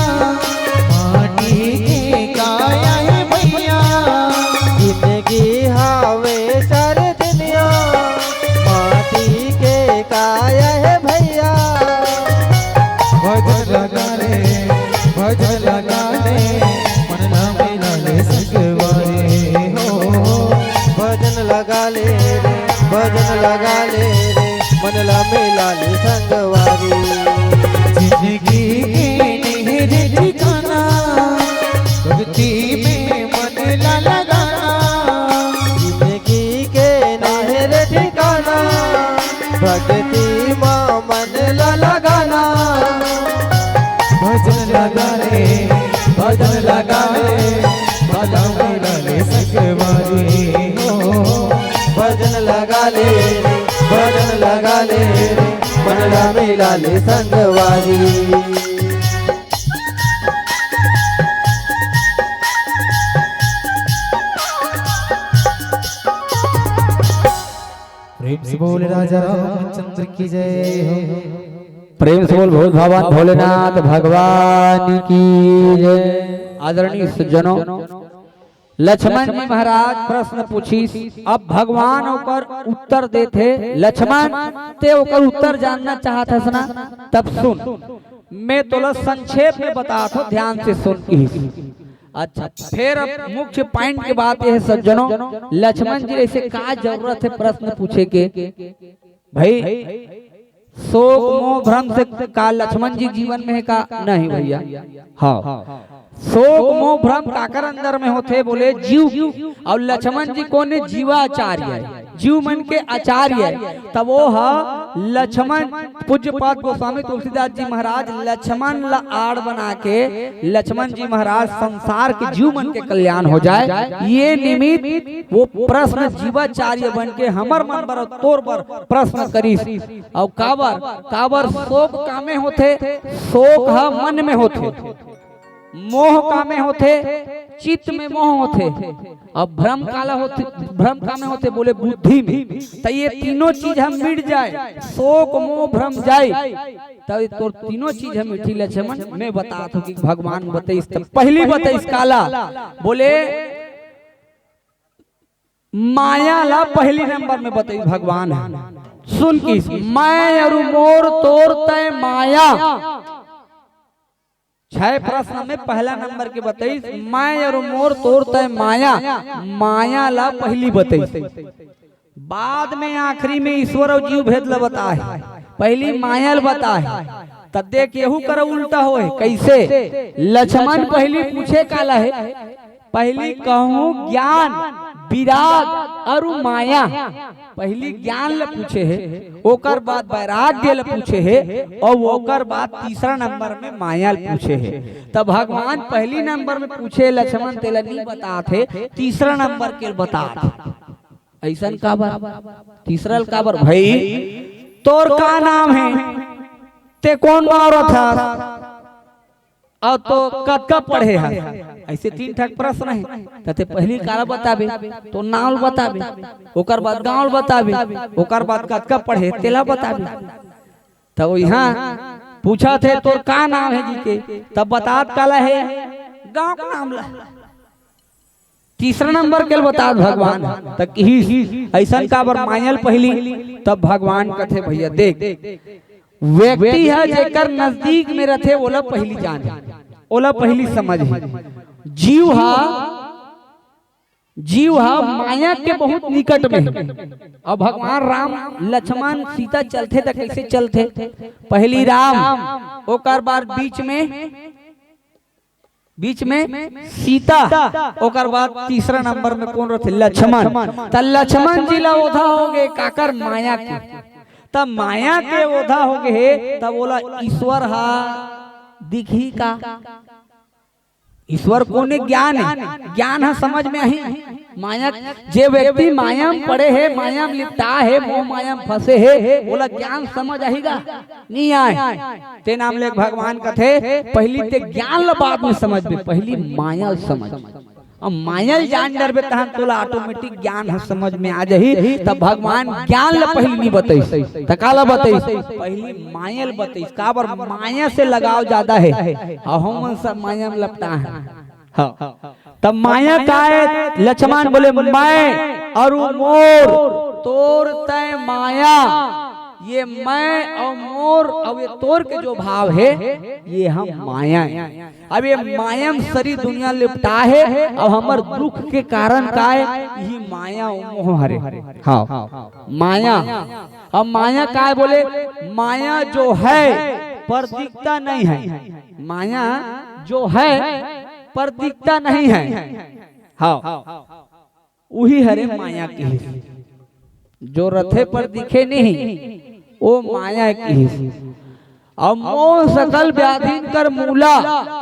माटी के काया है भैया। जिंदगी हवे चार दुनिया, माटी के काया है भैया। भजन लगा ले, भजन लगा ले, मन ला मिला ले संगवारी हो। भजन लगा ले रे, भजन लगा ले रे, मन ला मिला ले संगवारी। जिंदगी के नहीं रे ठिकाना, भक्ति में मन ला लगाना। जिंदगी के नहीं रे ठिकाना, भक्ति में मन ला लगाना। भजन लगा ले, भजन लगा ले, भजन लगा ले संगवारी हो। भजन लगा ले रे, भजन लगा ले रे, मन ला मिला ले संगवारी। प्रेम से बोल राजा रामचंद्र की जय हो। प्रेम से बोल भोले भगवान भोलेनाथ भगवान की जय। आदरणीय सज्जनों, लक्ष्मण जी महाराज प्रश्न पूछिस, अब भगवान ओकर उत्तर देथे। लक्ष्मण, ते ओकर उत्तर जानना चाहत हस ना? तब सुन, मैं तोला संक्षेप में बतात हों, ध्यान से सुन किहिस। अच्छा, फिर अब मुख्य point के बात ये है सज्जनों, लक्ष्मण जी ऐसे का जरूरत है प्रश्न पूछे के? भाई, शोक मोह भ्रम से का लक्ष्मण जी जीवन में है का? नहीं भैया। हाँ, शोक मोह भ्रम काकर अंदर में होथे बोले? जीव। और लक्ष्मण जी कोन हे? जीवाचार्य है, जीव मन के आचार्य है। तब वो ह लक्ष्मण, पूज्यपाद गोस्वामी तुलसीदास जी महाराज लक्ष्मण ला आड़ बना के, लक्ष्मण जी महाराज संसार के जीव मन के कल्याण हो जाए, ये निमित्त वो प्रश्न जीवाचार्य बन के हमर मन बर, तोर बर प्रश्न करिस। अउ काबर, काबर शोक कामे होथे? शोक ह मन में होथे, मोह कामे होथे, चित्त में मोह होथे। अब भ्रम काला होथे? भ्रम कामे होथे बोले? बुद्धि में। त ये तीनों चीज ह मिट जाए, शोक मोह भ्रम जाए, त ये तोर तीनों चीज ह मिटही लक्ष्मण। मैं बतात हों कि भगवान बतइस, त पहली बतइस काला बोले, माया ला पहली नंबर में बतइस भगवान ह। सुन किहिस, मैं अरु मोर तोर तय माया। छह प्रश्न में पहला नंबर के बतइस, मैं अरु मोर तोर तय माया। माया ला पहली बतइस, बाद में आखिरी में ईश्वर अउ जीव भेद ला बताए। पहली माया ला बताए, तब देख, एहू करा उल्टा होए। कैसे? लक्ष्मण पहली पूछे काला हे, पहली कहूँ ज्ञान, विराग अरु माया। पहली ज्ञान ल पूछे हे, ओकर बाद वैराग्य ल पूछे हे, अउ ओकर बाद तीसरा नंबर में माया ल पूछे हे। त भगवान पहली नंबर में पूछे लक्ष्मण तेला नहीं बतात हे, तीसरा नंबर के बतात हे। अइसन काबर? तीसरा ल काबर? भाई, तोर का नाम हे? ते कोन गाँव रथस? अउ तो कतका पढ़े हस? अइसे तीन ठक प्रश्न हे। त ते पहली काला बताबे, तोर नाम ल बताबे, ओकर बाद गाँव ल बताबे, ओकर बाद कतका पढ़े तेला बताबे। त वो इहाँ पूछत हे, तोर का नाम हे जी के? तब बतात काला हे? गाँव के नाम ला। तीसरा नंबर के ल बतात भगवान। त किहिस, अइसन काबर? माया ल पहली। तब भगवान कथे, भैया देख, व्यक्ति ह जेकर नजदीक में रथे, ओला पहली जाने, ओला पहली समझ। जीव ह, जीव ह माया के बहुत निकट में हे। अब भगवान राम, लक्ष्मण, सीता चलथे त कइसे चलथे? पहली राम, ओकर बाद बीच में, बीच में सीता, ओकर बाद तीसरा नंबर में कोन रथे? लक्ष्मण। त लक्ष्मण जी ला ओधा होगे काकर? माया के। त माया के ओधा होगे हे, तब ओला ईश्वर ह दिखही का? ईश्वर कोन हे? ज्ञान हे। ज्ञान ह समझ में आही। माया, जे व्यक्ति माया म पड़े हे, माया म लिपटा हे, मोह माया म फंसे हे, ओला ज्ञान समझ आही गा? नहीं आय। ते नाम ले भगवान कथे, पहली ते ज्ञान ल बाद में समझबे, पहली माया ल समझ। अब माया ल जान डरबे, तहन तोला automatic ज्ञान ह समझ में आ जाही। तब भगवान ज्ञान ल पहली नहीं बतइस, त काला बतइस? पहली माया ल बतइस। काबर? माया से लगाव जादा हे। अउ हमन सब माया म लपटा हन। हाँ। तब माया काय? लक्ष्मण बोले, मैं अरु मोर, तोर तय माया। ये मैं अउ मोर अउ ये तोर के जो भाव हे, ये ह माया हे। अब ये माया म सरी दुनिया लिपटा हे। अब हमर दुख के कारण काय? यही माया अउ मोह हरे। हाँ, माया। अब माया काय बोले? माया जो है पर दिखता नहीं है। माया जो है पर दिखता नहीं है। हाँ, उही हरे माया किहिस। जो रथे पर दिखे नहीं, वो माया किहिस। अब मोह सकल व्याधिन कर मूला,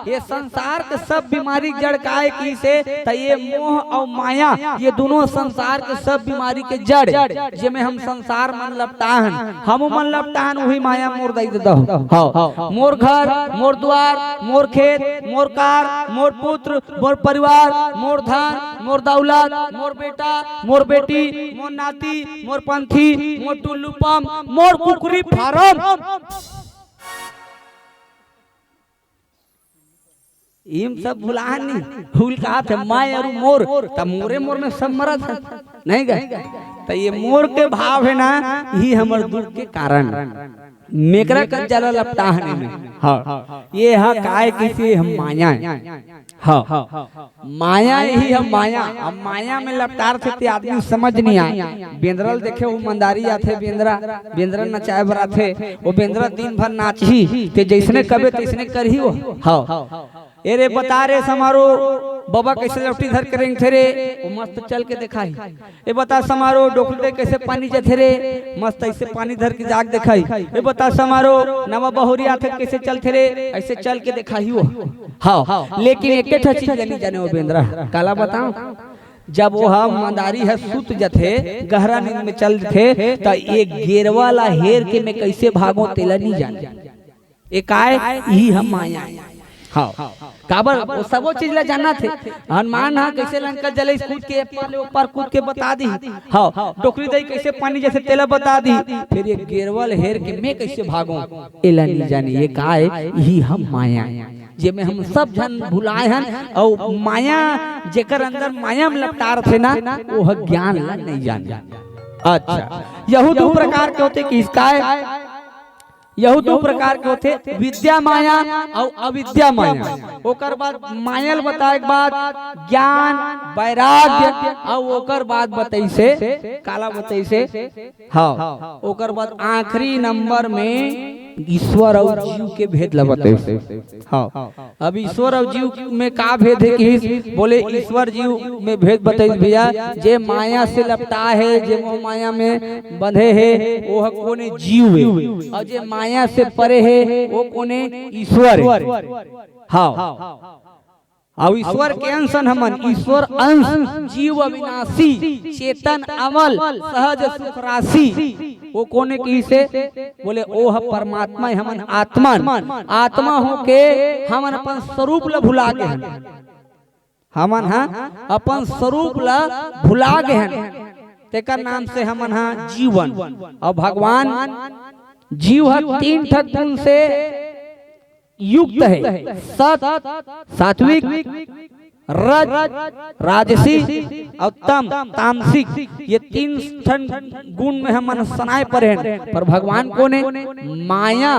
ये संसार के सब बीमारी के जड़ काय किहिस हे? त ये मोह अउ माया, ये दोनों संसार के सब बीमारी के जड़, जेमे हम संसार मन लपटा हन, हमू मन लपटा हन, उही माया मोर दई दे दहो। हाँ, मोर घर, मोर द्वार, मोर खेत, मोर कार, मोर पुत्र, मोर परिवार, मोर धन, मोर दौलत, मोर बेटा, मोर बेटी, मोर नाती, मोर पंथी, मोर टुल्लू पंप, मोर कुकरी फारम। इम सब भुलाहन नहीं, भूल कहा थे, मैं अरु मोर, त मोरे मोर में सब मरत हे, नहीं गा? त ये मोर के भाव हे ना, यही हमर दुख के कारण। मेकरा कज्जा ला लपटा हन एमे। हाँ, ये ह काय किहिस हे? हम माया हे। हाँ, माया यही ह माया। अब माया में लपटार थे ते आदमी समझ नहीं आय। बेंदरा ल देखे, वो मंदारी आथे बेंदरा, बेंदरा नचाए बर आथे। वो बेंदरा दिन भर नाचही, ते जैसने कबे तैसने करही वो। हाँ, ए रे बता रे समारो, बबा कैसे लौटी धर के रेंगथे रे, वो मस्त चल के देखाही। ए बता समारो, डोकरी दे कैसे पानी जथे रे, मस्त ऐसे पानी धर के जाग देखाही। ए बता समारो, नवा बहुरी आथे कैसे चलथे रे, ऐसे चल के देखाही वो। हाँ, लेकिन एक ठा चीज नहीं जाने वो बेंदरा, काला बताओ, जब वो ह मंदारी ह सुत जथे, गहरा नींद में चल जथे, त ये गेरवा ला हेर के मैं कैसे भागो तेला नहीं जाने। ए काय? इही ह माया। हाँ। काबर? वो सबो चीज ला जानत हे। हनुमान ह कैसे लंका जले कूद के, ए पार ले ओ पार कूद के बता दी। हाँ। डोकरी दई कैसे पानी जथे तेला बता दी। फिर ये गेरवा ल हेर के मैं कैसे भागो, एला नहीं जाने। ये काय? इही ह माया, जेमे हम सब झन भुलाए हन। अउ माया, जेकर अंदर माया में लपटा रथे ना, वो ह ज्ञान ला नहीं जाने। अच्छा, यहू दू प्रकार के होथे किहिस काय? यहू दू प्रकार के होथे, विद्या माया अउ अविद्या माया। ओकर बाद माया ल बताए के बाद ज्ञान, वैराग्य अउ ओकर बाद बतइसे, काला बतइसे? हाँ, ओकर बाद आखिरी नंबर में ईश्वर अउ जीव के भेद ल बताइस। हाँ, अब ईश्वर अउ जीव में का भेद हे किहिस? बोले, ईश्वर जीव में भेद बताइस भैया, जे माया से लपटा हे, जे मोह माया में बंधे हे, वो ह कोने? जीव हे। अउ जे माया से परे हे, वो कोने? ईश्वर हे। हाँ, अउ ईश्वर के अंश अन हमन, ईश्वर अंश, जीव अविनाशी, चेतन अमल, सहज सुख राशि। वो कोने किहिसे? बोले, ओ ह परमात्मा हे, हमन आत्मा अन। आत्मा होके हमन अपन स्वरूप ल भुला गे हन। हमन ह अपन स्वरूप ल भुला गे हन। तेकर नाम से हमन ह जीव अन। अउ भगवान, जीव ह तीन ठक गुण से युक्त हे, सत, सात्विक, रज, राजसी, अउ तम, तामसिक। ये तीन ठन गुण में हमन सनाय परे हन। पर भगवान कोने? माया,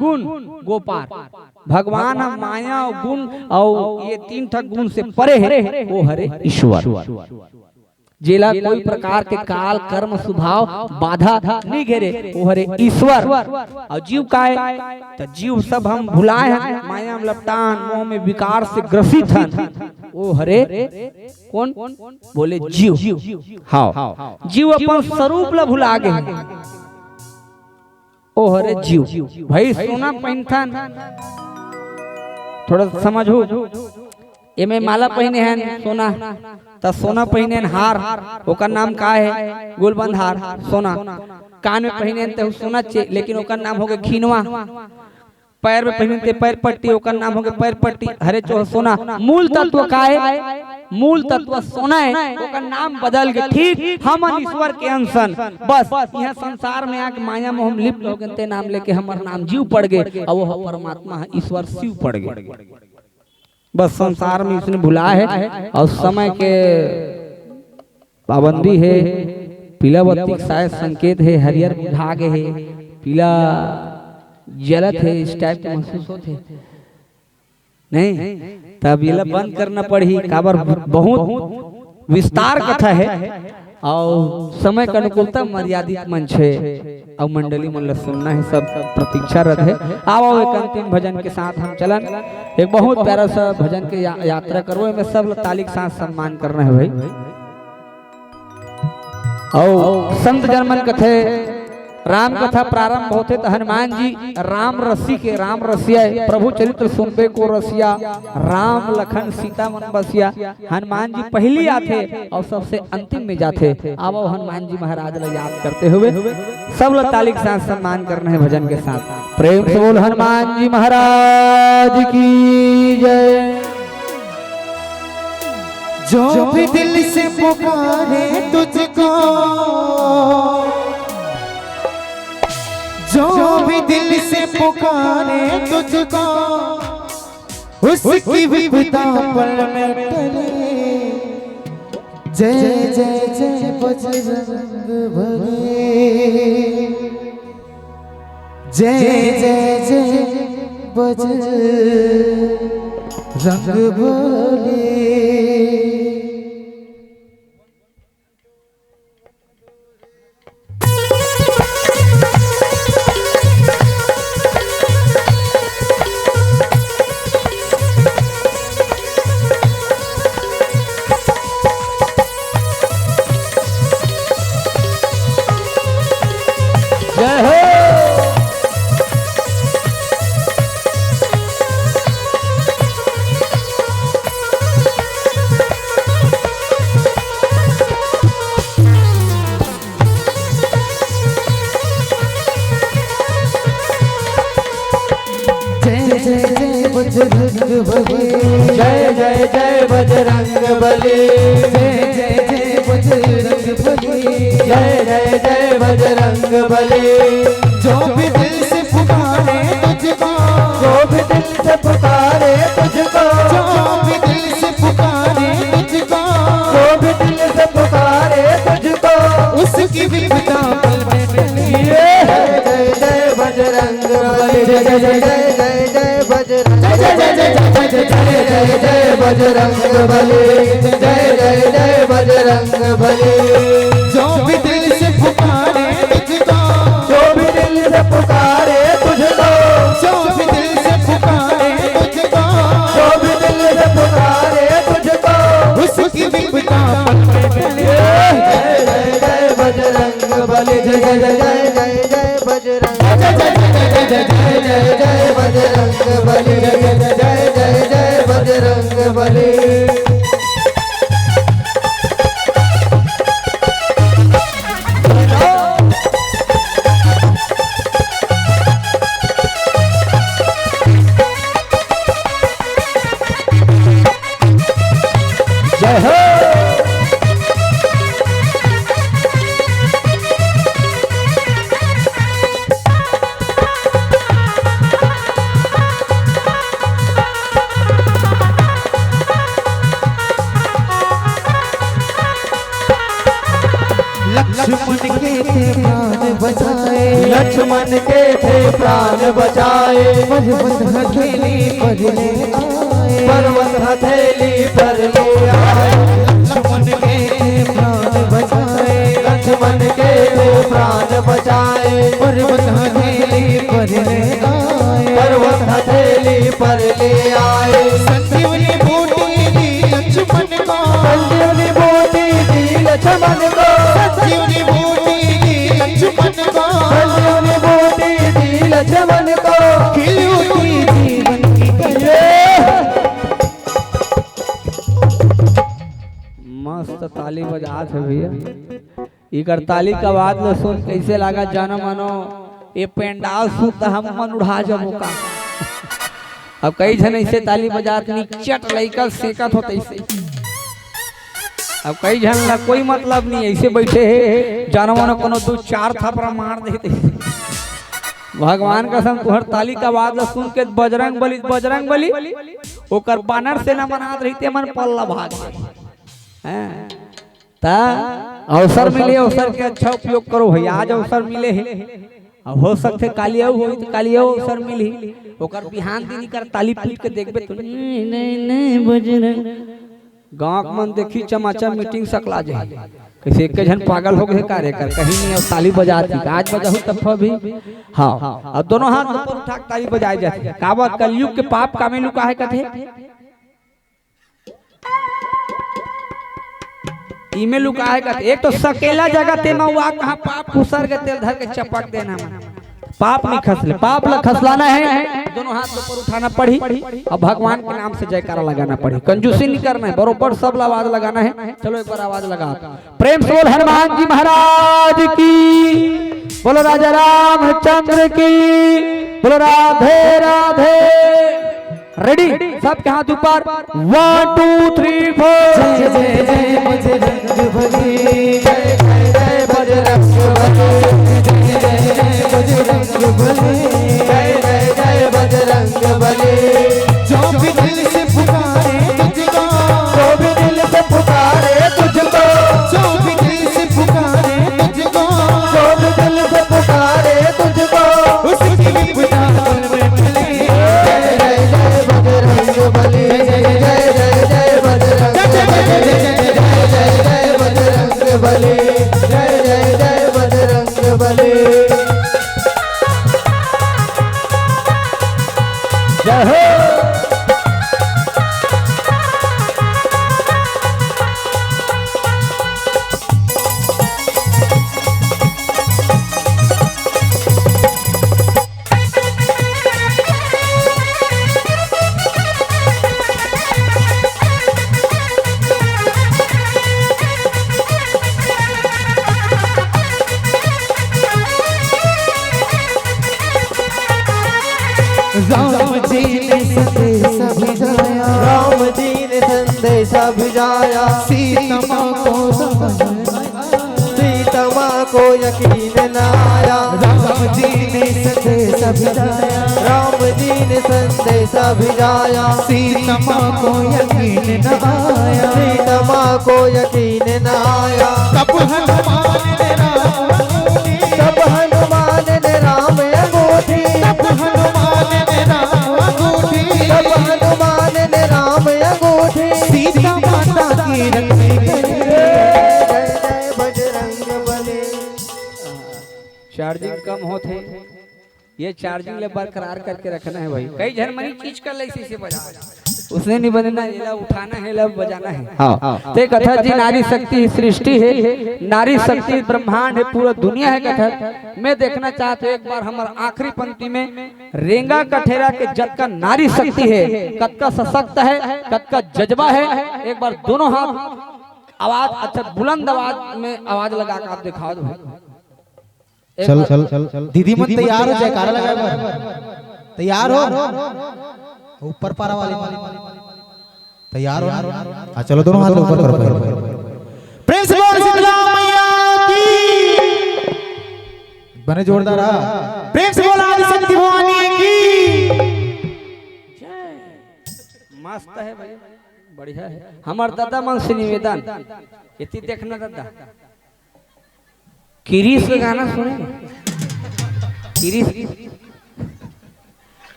गुण, गोपार। भगवान ह माया अउ गुण अउ ये तीन ठक गुण से परे हे, वो हरे ईश्वर। जेला कोई प्रकार के काल, कर्म, स्वभाव, बाधा नइ घेरे, वो हरे ईश्वर। अउ जीव काय? त जीव सब हम भुलाए हन, माया में लपटान, मोह में, विकार से ग्रसित हन। वो हरे कोन? बोले, जीव। हाँ, जीव अपन स्वरूप ल भुला गे हन। ओ हरे जीव। भाई, सोना पहिनथन, थोड़ा समझहू। एमे माला पहिने हन सोना, त सोना पहिने हन हार, ओकर नाम का हे? गुलबंद हार, सोना। कान में पहिने हन, तेहू सोना चे, लेकिन ओकर नाम होगे खीनवा। पैर में पहिने हन ते पैर पट्टी, ओकर नाम होगे पैर पट्टी। हरे चोह सोना। मूल तत्व का हे? मूल तत्व सोना हे, ओकर नाम बदल गे। ठीक हमन ईश्वर के अंश अन। बस इहाँ संसार में आके माया मोह में लिप्त हो गेन, ते नाम लेके हमर नाम जीव पड़ गे, अउ वो परमात्मा ह ईश्वर शिव पड़ गे। बस संसार में इसने भुला हे, अउ समय के पाबंदी हे। पीला बत्ती के शायद संकेत हे, हरियर बुझा गे हे, पीला जलत हे, इस टाइप के महसूस होत हे। नहीं, तब एला बंद करना पड़ही, काबर बहुत विस्तार कथा हे, अउ समय के अनुकूलता मर्यादित मंच हे, अउ मंडली मन ल सुनना हे, सब प्रतीक्षा रथे। आओ, आओ, एक अंतिम भजन के साथ हम चलन, एक बहुत प्यारा सा भजन के या-, यात्रा करबो, एमे सब ल ताली के साथ सम्मान करना हे भाई। अउ संत जन मन कथे, राम कथा प्रारंभ होथे त हनुमान जी राम रसिक हे, राम रसिया हे, प्रभु चरित्र सुनबे को रसिया, राम लखन सीता मन बसिया। हनुमान जी पहिली आथे अउ सबसे अंतिम में जाथे। आवो हनुमान जी महाराज ला याद करते हुए सब ला ताली के साथ सम्मान करना हे भजन के साथ। प्रेम से बोल हनुमान जी महाराज की जय। जो भी दिल से पुकारे तुझको, जो भी दिल से पुकारे तुझको, उसकी विपदा पल में टले। जय जय जय बजरंग बली। जय जय जय बजरंग बली। जय हो। जय जय जय बजरंग बली। जय जय जय बजरंग बली। जय जय जय बजरंग बली। जय जय जय बजरंग बली। जो भी दिल से पुकारे तुझको, जो भी दिल से पुकारे तुझको, जो भी दिल से पुकारे तुझको, जो भी दिल से पुकारे तुझको, उसकी विपदा पल में टले। जय जय जय बजरंग बली। जय जय जय जय जय बजरंग। जय जय जय जय जय जय जय जय बजरंग बली। जय जय जय बजरंग बली। जो भी दिल से पुकारे तुझको, जो भी दिल से पुकारे तुझको, जय जय जय जय जय जय जय बजरंग बली, जय जय जय जय बजरंग बली। जय हो। लक्ष्मण के थे प्राण बचाए, लक्ष्मण के थे प्राण बचाए। पर्वत हथेली पर ले आए, पर्वत हथेली पर ले आए। लक्ष्मण के थे प्राण बचाए, लक्ष्मण के थे प्राण बचाए। पर्वत हथेली पर ले आए, पर्वत हथेली पर ले आए। संजीवनी बूटी दी लक्ष्मण को, संजीवनी बूटी दी लक्ष्मण को, संजीवनी बूटी दी लक्ष्मण को, संजीवनी बूटी दी लक्ष्मण को। खिल उठी जीवन की कली। ये मस्त ताली बजात हे भैया। इकर ताली के आवाज ल सुन कइसे लागा, जानो मानो ये पंडाल सुन त हम मन उड़ा जबो का। अब कई झन अइसे ताली बजात निचट लइका सेकत होत अइसे। अब कई झन ला कोई मतलब नहीं, अइसे बइठे हे, जानो मानो कोनो दू चार थपरा मार देते। भगवान कसम, तुहर ताली के आवाज ल सुन के बजरंग बली, बजरंग बली, ओकर बानर सेना मनात रहिते मन पल्ला भाग। हैं? त अवसर मिले, अवसर के अच्छा उपयोग करो भैया। आज अवसर मिले हे, अब हो सकथे काली अउ होही त काली अउ अवसर मिलही। ओकर बिहान दिन इकर ताली पीट के देखबे तो नहीं, नहीं, नहीं, बजरंग। गाँव के मन देखही चमाचा मीटिंग सकला जाही। कइसे एक झन पागल हो गे का रे कर, कहीं नहीं, अब ताली बजात हे, आज बजाहू तब भी। हाँ, अब दोनों हाथ ऊपर उठा के ताली बजाए जाथे। काबर कलयुग के पाप कामे लुकाहे कथे। इमे लुकाए का एक तो सकेला जगह ते मा वा कहाँ पाप खुसर के तेल धर के चपक देना मन। पाप नहीं खसले, पाप ला खसलाना हे, दोनों हाथ ऊपर उठाना पड़ी और भगवान के नाम से जयकारा लगाना पड़ी। कंजूसी नहीं करना हे, बरोबर सब ला आवाज लगाना हे। चलो एक बार आवाज लगा, प्रेम से बोल हनुमान जी महाराज की, बोलो राजा रामचंद्र की, बोलो राधे राधे। रेडी, सबके हाथ ऊपर, वन टू थ्री फोर। जय जय जय बजरंग बली, जय जय जय बजरंग बली, जय जय जय बजरंग बली, जय जय जय बजरंग बली। जो भी दिल से पुकारे तुझको, जो भी दिल से पुकारे तुझको, जो भी दिल से पुकारे तुझको, जो भी दिल से पुकारे तुझको, उसकी विपदा पल में टले। जय जय जय बजरंग बली, जय जय जय बजरंग बली, जय जय जय बजरंग बली, जय जय जय बजरंग बली। जय हो। राम जी ने संदेश भेजाया, राम जी ने संदेश भेजाया। सीता माँ को समझ, सीता माँ को यकीन न आया। राम जी ने संदेश भेजाया, राम जी ने संदेश भेजाया। सीता माँ को यकीन न आया, सीता माँ को यकीन न आया। तब हनुमान ने राम, तब हनुमान ने राम अंगूठी, तब हनुमान ने राम अंगूठी, तब हनुमान ने राम अंगूठी सीता माता की रखी। जय जय बजरंग बली। चार्जिंग कम होत हे, ये चार्जिंग ले बरकरार करके रखना हे भाई। कई झन मनी चीज कर ले इसी से बजा। उसने नहीं बनना, एला उठाना है, एला बजाना है। हाँ। ते कथा जी, नारी शक्ति ही सृष्टि है, नारी शक्ति ब्रह्मांड है, पूरा दुनिया है कथा। मैं देखना चाहता हूँ एक बार हमर आखिरी पंक्ति में रेंगा कठेरा के जतका नारी शक्ति है, कतका सशक्त है, कतका जज्बा है, एक बार दोनों हाथ आवाज, अच्छा बुलंद आवाज में आवाज लगा के आप दिखाओ दो भाई। एक चल, बार चल, चल, चल। दीदी मन तैयार हो, जयकारा लगाए बर। तैयार हो? ऊपर पारा वाली। तैयार हो ना? हाँ, चलो, दोनों हाथ ऊपर करो पहले। प्रेम से बोल शीतला मैया की। बने जोरदार, हाँ। प्रेम से बोल आदिशक्ति भवानी की। मस्त है भाई, बढ़िया है। हमार दादा मन से निवेदन, एती देखना दादा, किरीस के गाना सुने ना? किरीस।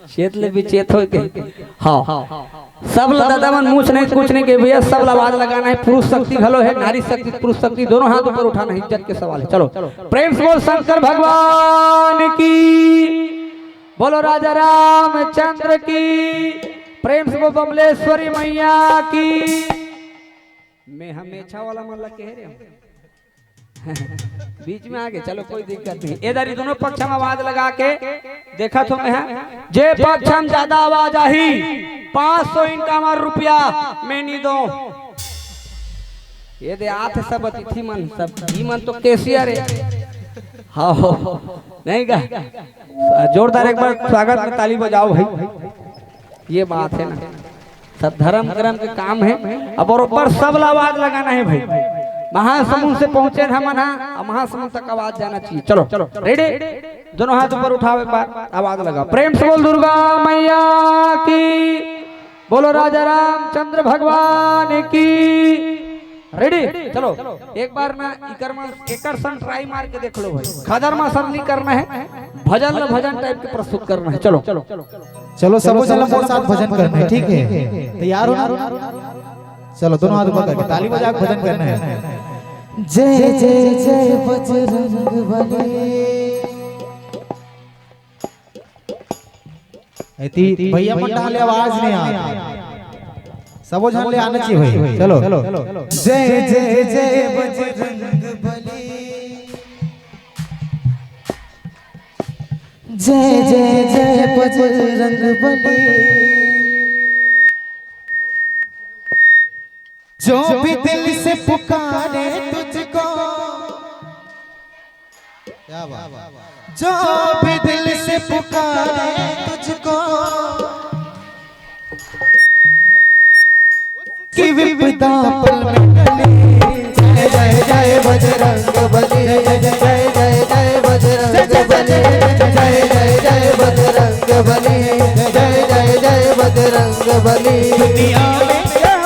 चेत ले भी चेत हो के। हाँ। सब ला दादा मन मूछ नहीं, कुछ नहीं के भैया, सब ला आवाज लगाना है। पुरुष शक्ति घलो है, नारी शक्ति, पुरुष शक्ति, दोनों हाथ ऊपर उठाना है, इज्जत के सवाल है। चलो, प्रेम से बोल शंकर भगवान की, बोलो राजा रामचंद्र की, प्रेम से बोल बमलेश्वरी मैया की। मैं हमेशा वाला मन ला कह रहे हूँ। बीच में आगे, चलो, कोई दिक्कत नहीं। ए दारी दोनों पक्ष में आवाज लगा के देखा तो मैं, हाँ, जे पक्ष में ज्यादा आवाज आही, पाँच सौ इनका हमार रुपया मैं नहीं दो। ये दे आथे सब अतिथि मन, सब ई मन तो कैशियर है। हाँ हो, नहीं का? जोरदार एक बार स्वागत में ताली बजाओ भाई। ये बात है ना, सब धर्म कर्म के काम है। अब बरोबर सब ला आवाज लगाना है भाई। महासमुंद से पहुंचे हैं हमन, हाँ, अब महासमुंद तक आवाज जाना चाहिए। चलो, रेडी, दोनों हाथ ऊपर उठाओ, एक बार आवाज लगाओ, प्रेम से बोल दुर्गा मैया की, बोलो राजा रामचंद्र भगवान की। रेडी, चलो, एक बार ना इकर मन, एकर सन ट्राई मार के देख लो भाई। खदर मा सन नहीं करना है, भजन ला भजन टाइप के प्रस्तुत करना है। चलो, चलो, सबो झन ला मोर साथ भजन करना है, ठीक है? तैयार हो ना? चलो, दोनों हाथ ऊपर करके ताली बजा के भजन करना है। जय जय जय बजरंग बली। एती भैया मन डाले आवाज नहीं आ, सबो झन ले आना चाहिए भाई। चलो, जय जय जय बजरंग बली। जय जय जय बजरंग बली। जो भी दिल से पुकारे तुझको, क्या बात। जो भी दिल से पुकारे तुझको, कि विपदा पल में टले। जय जय जय बजरंग बली, जय जय जय जय बजरंग बली, जय जय जय बजरंग बली, जय जय जय बजरंग बली। दुनिया में,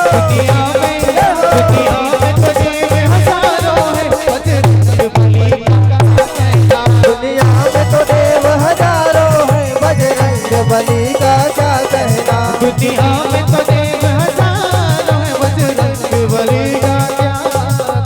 दुनिया में, दुनिया में तो देव हजारों हैं, बजरंग बली का क्या कहना। दुनिया में तो देव हजारों हैं, बजरंग बली का क्या कहना। दुनिया में तो देव हजारों हैं, बजरंग बली का क्या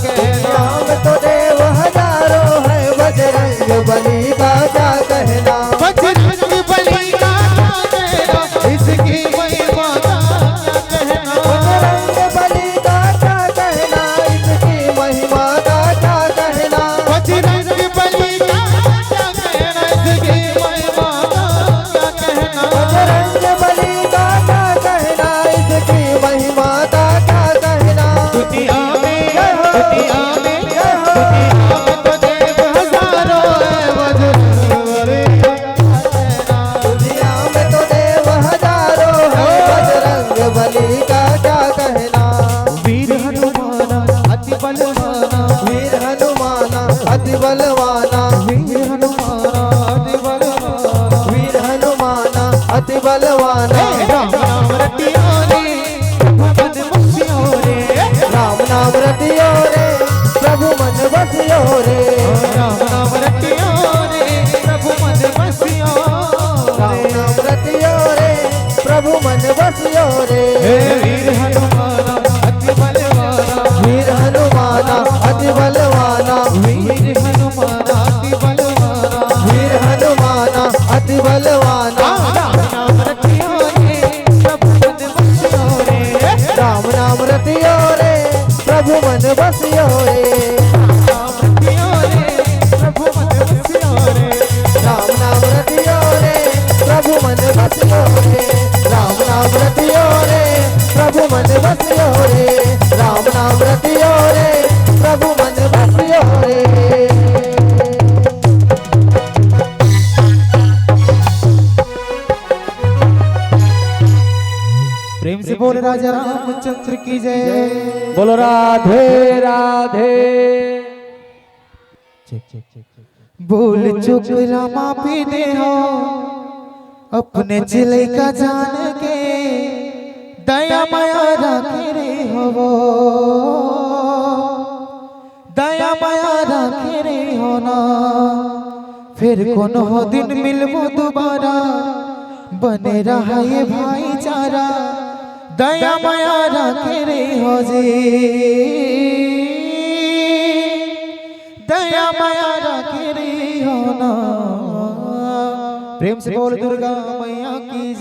कहना। दुनिया में तो देव हजारों हैं, बजरंग बली का क्या कहना। बजरंग बली का क्या कहना, इसकी महिमा का क्या कहना। बजरंग बली का क्या कहना, इसकी महिमा का क्या कहना। बजरंग बली का क्या कहना, इसकी महिमा का क्या कहना। बजरंग बली का क्या कहना, इसकी महिमा का क्या कहना। दुनिया में, जय हो। दुनिया में, जय हो। दुनिया में तो देव हजारों हैं, बजरंग बली का क्या कहना। दुनिया में तो देव हजारों हैं, बजरंग बली का क्या कहना। वीर हनुमाना अति बलवाना। वीर हनुमाना अति बलवाना। वीर हनुमाना अति बलवाना। वीर हनुमाना अति बलवाना। हे राम नाम रटियो रे, प्रभु मन बसियो रे। राम नाम रटियो रे, प्रभु मन बसियो रे। राम नाम रटियो रे, प्रभु मन बसियो रे। राम नाम रटियो रे, प्रभु मन बसियो रे। हे वीर हनुमाना अति बलवाना। वीर हनुमाना अति बलवाना। वीर हनुमाना अति बलवाना। वीर हनुमाना अति बलवाना। राम नाम रटियो रे, प्रभु मन बोल राजा रामचंद्र की जय। बोलो राधे राधे। बोल चुक ला माफी दे हो, अपने चिलई का जान के दया मया राखे रे हो वो, दया मया राखे रे हो ना। फिर कोनो दिन मिलबो दोबारा, बने रहा ये भाईचारा, दया मया राखे रे हो जी, दया मया राखे रे हो ना। प्रेम से बोल दुर्गा मैया की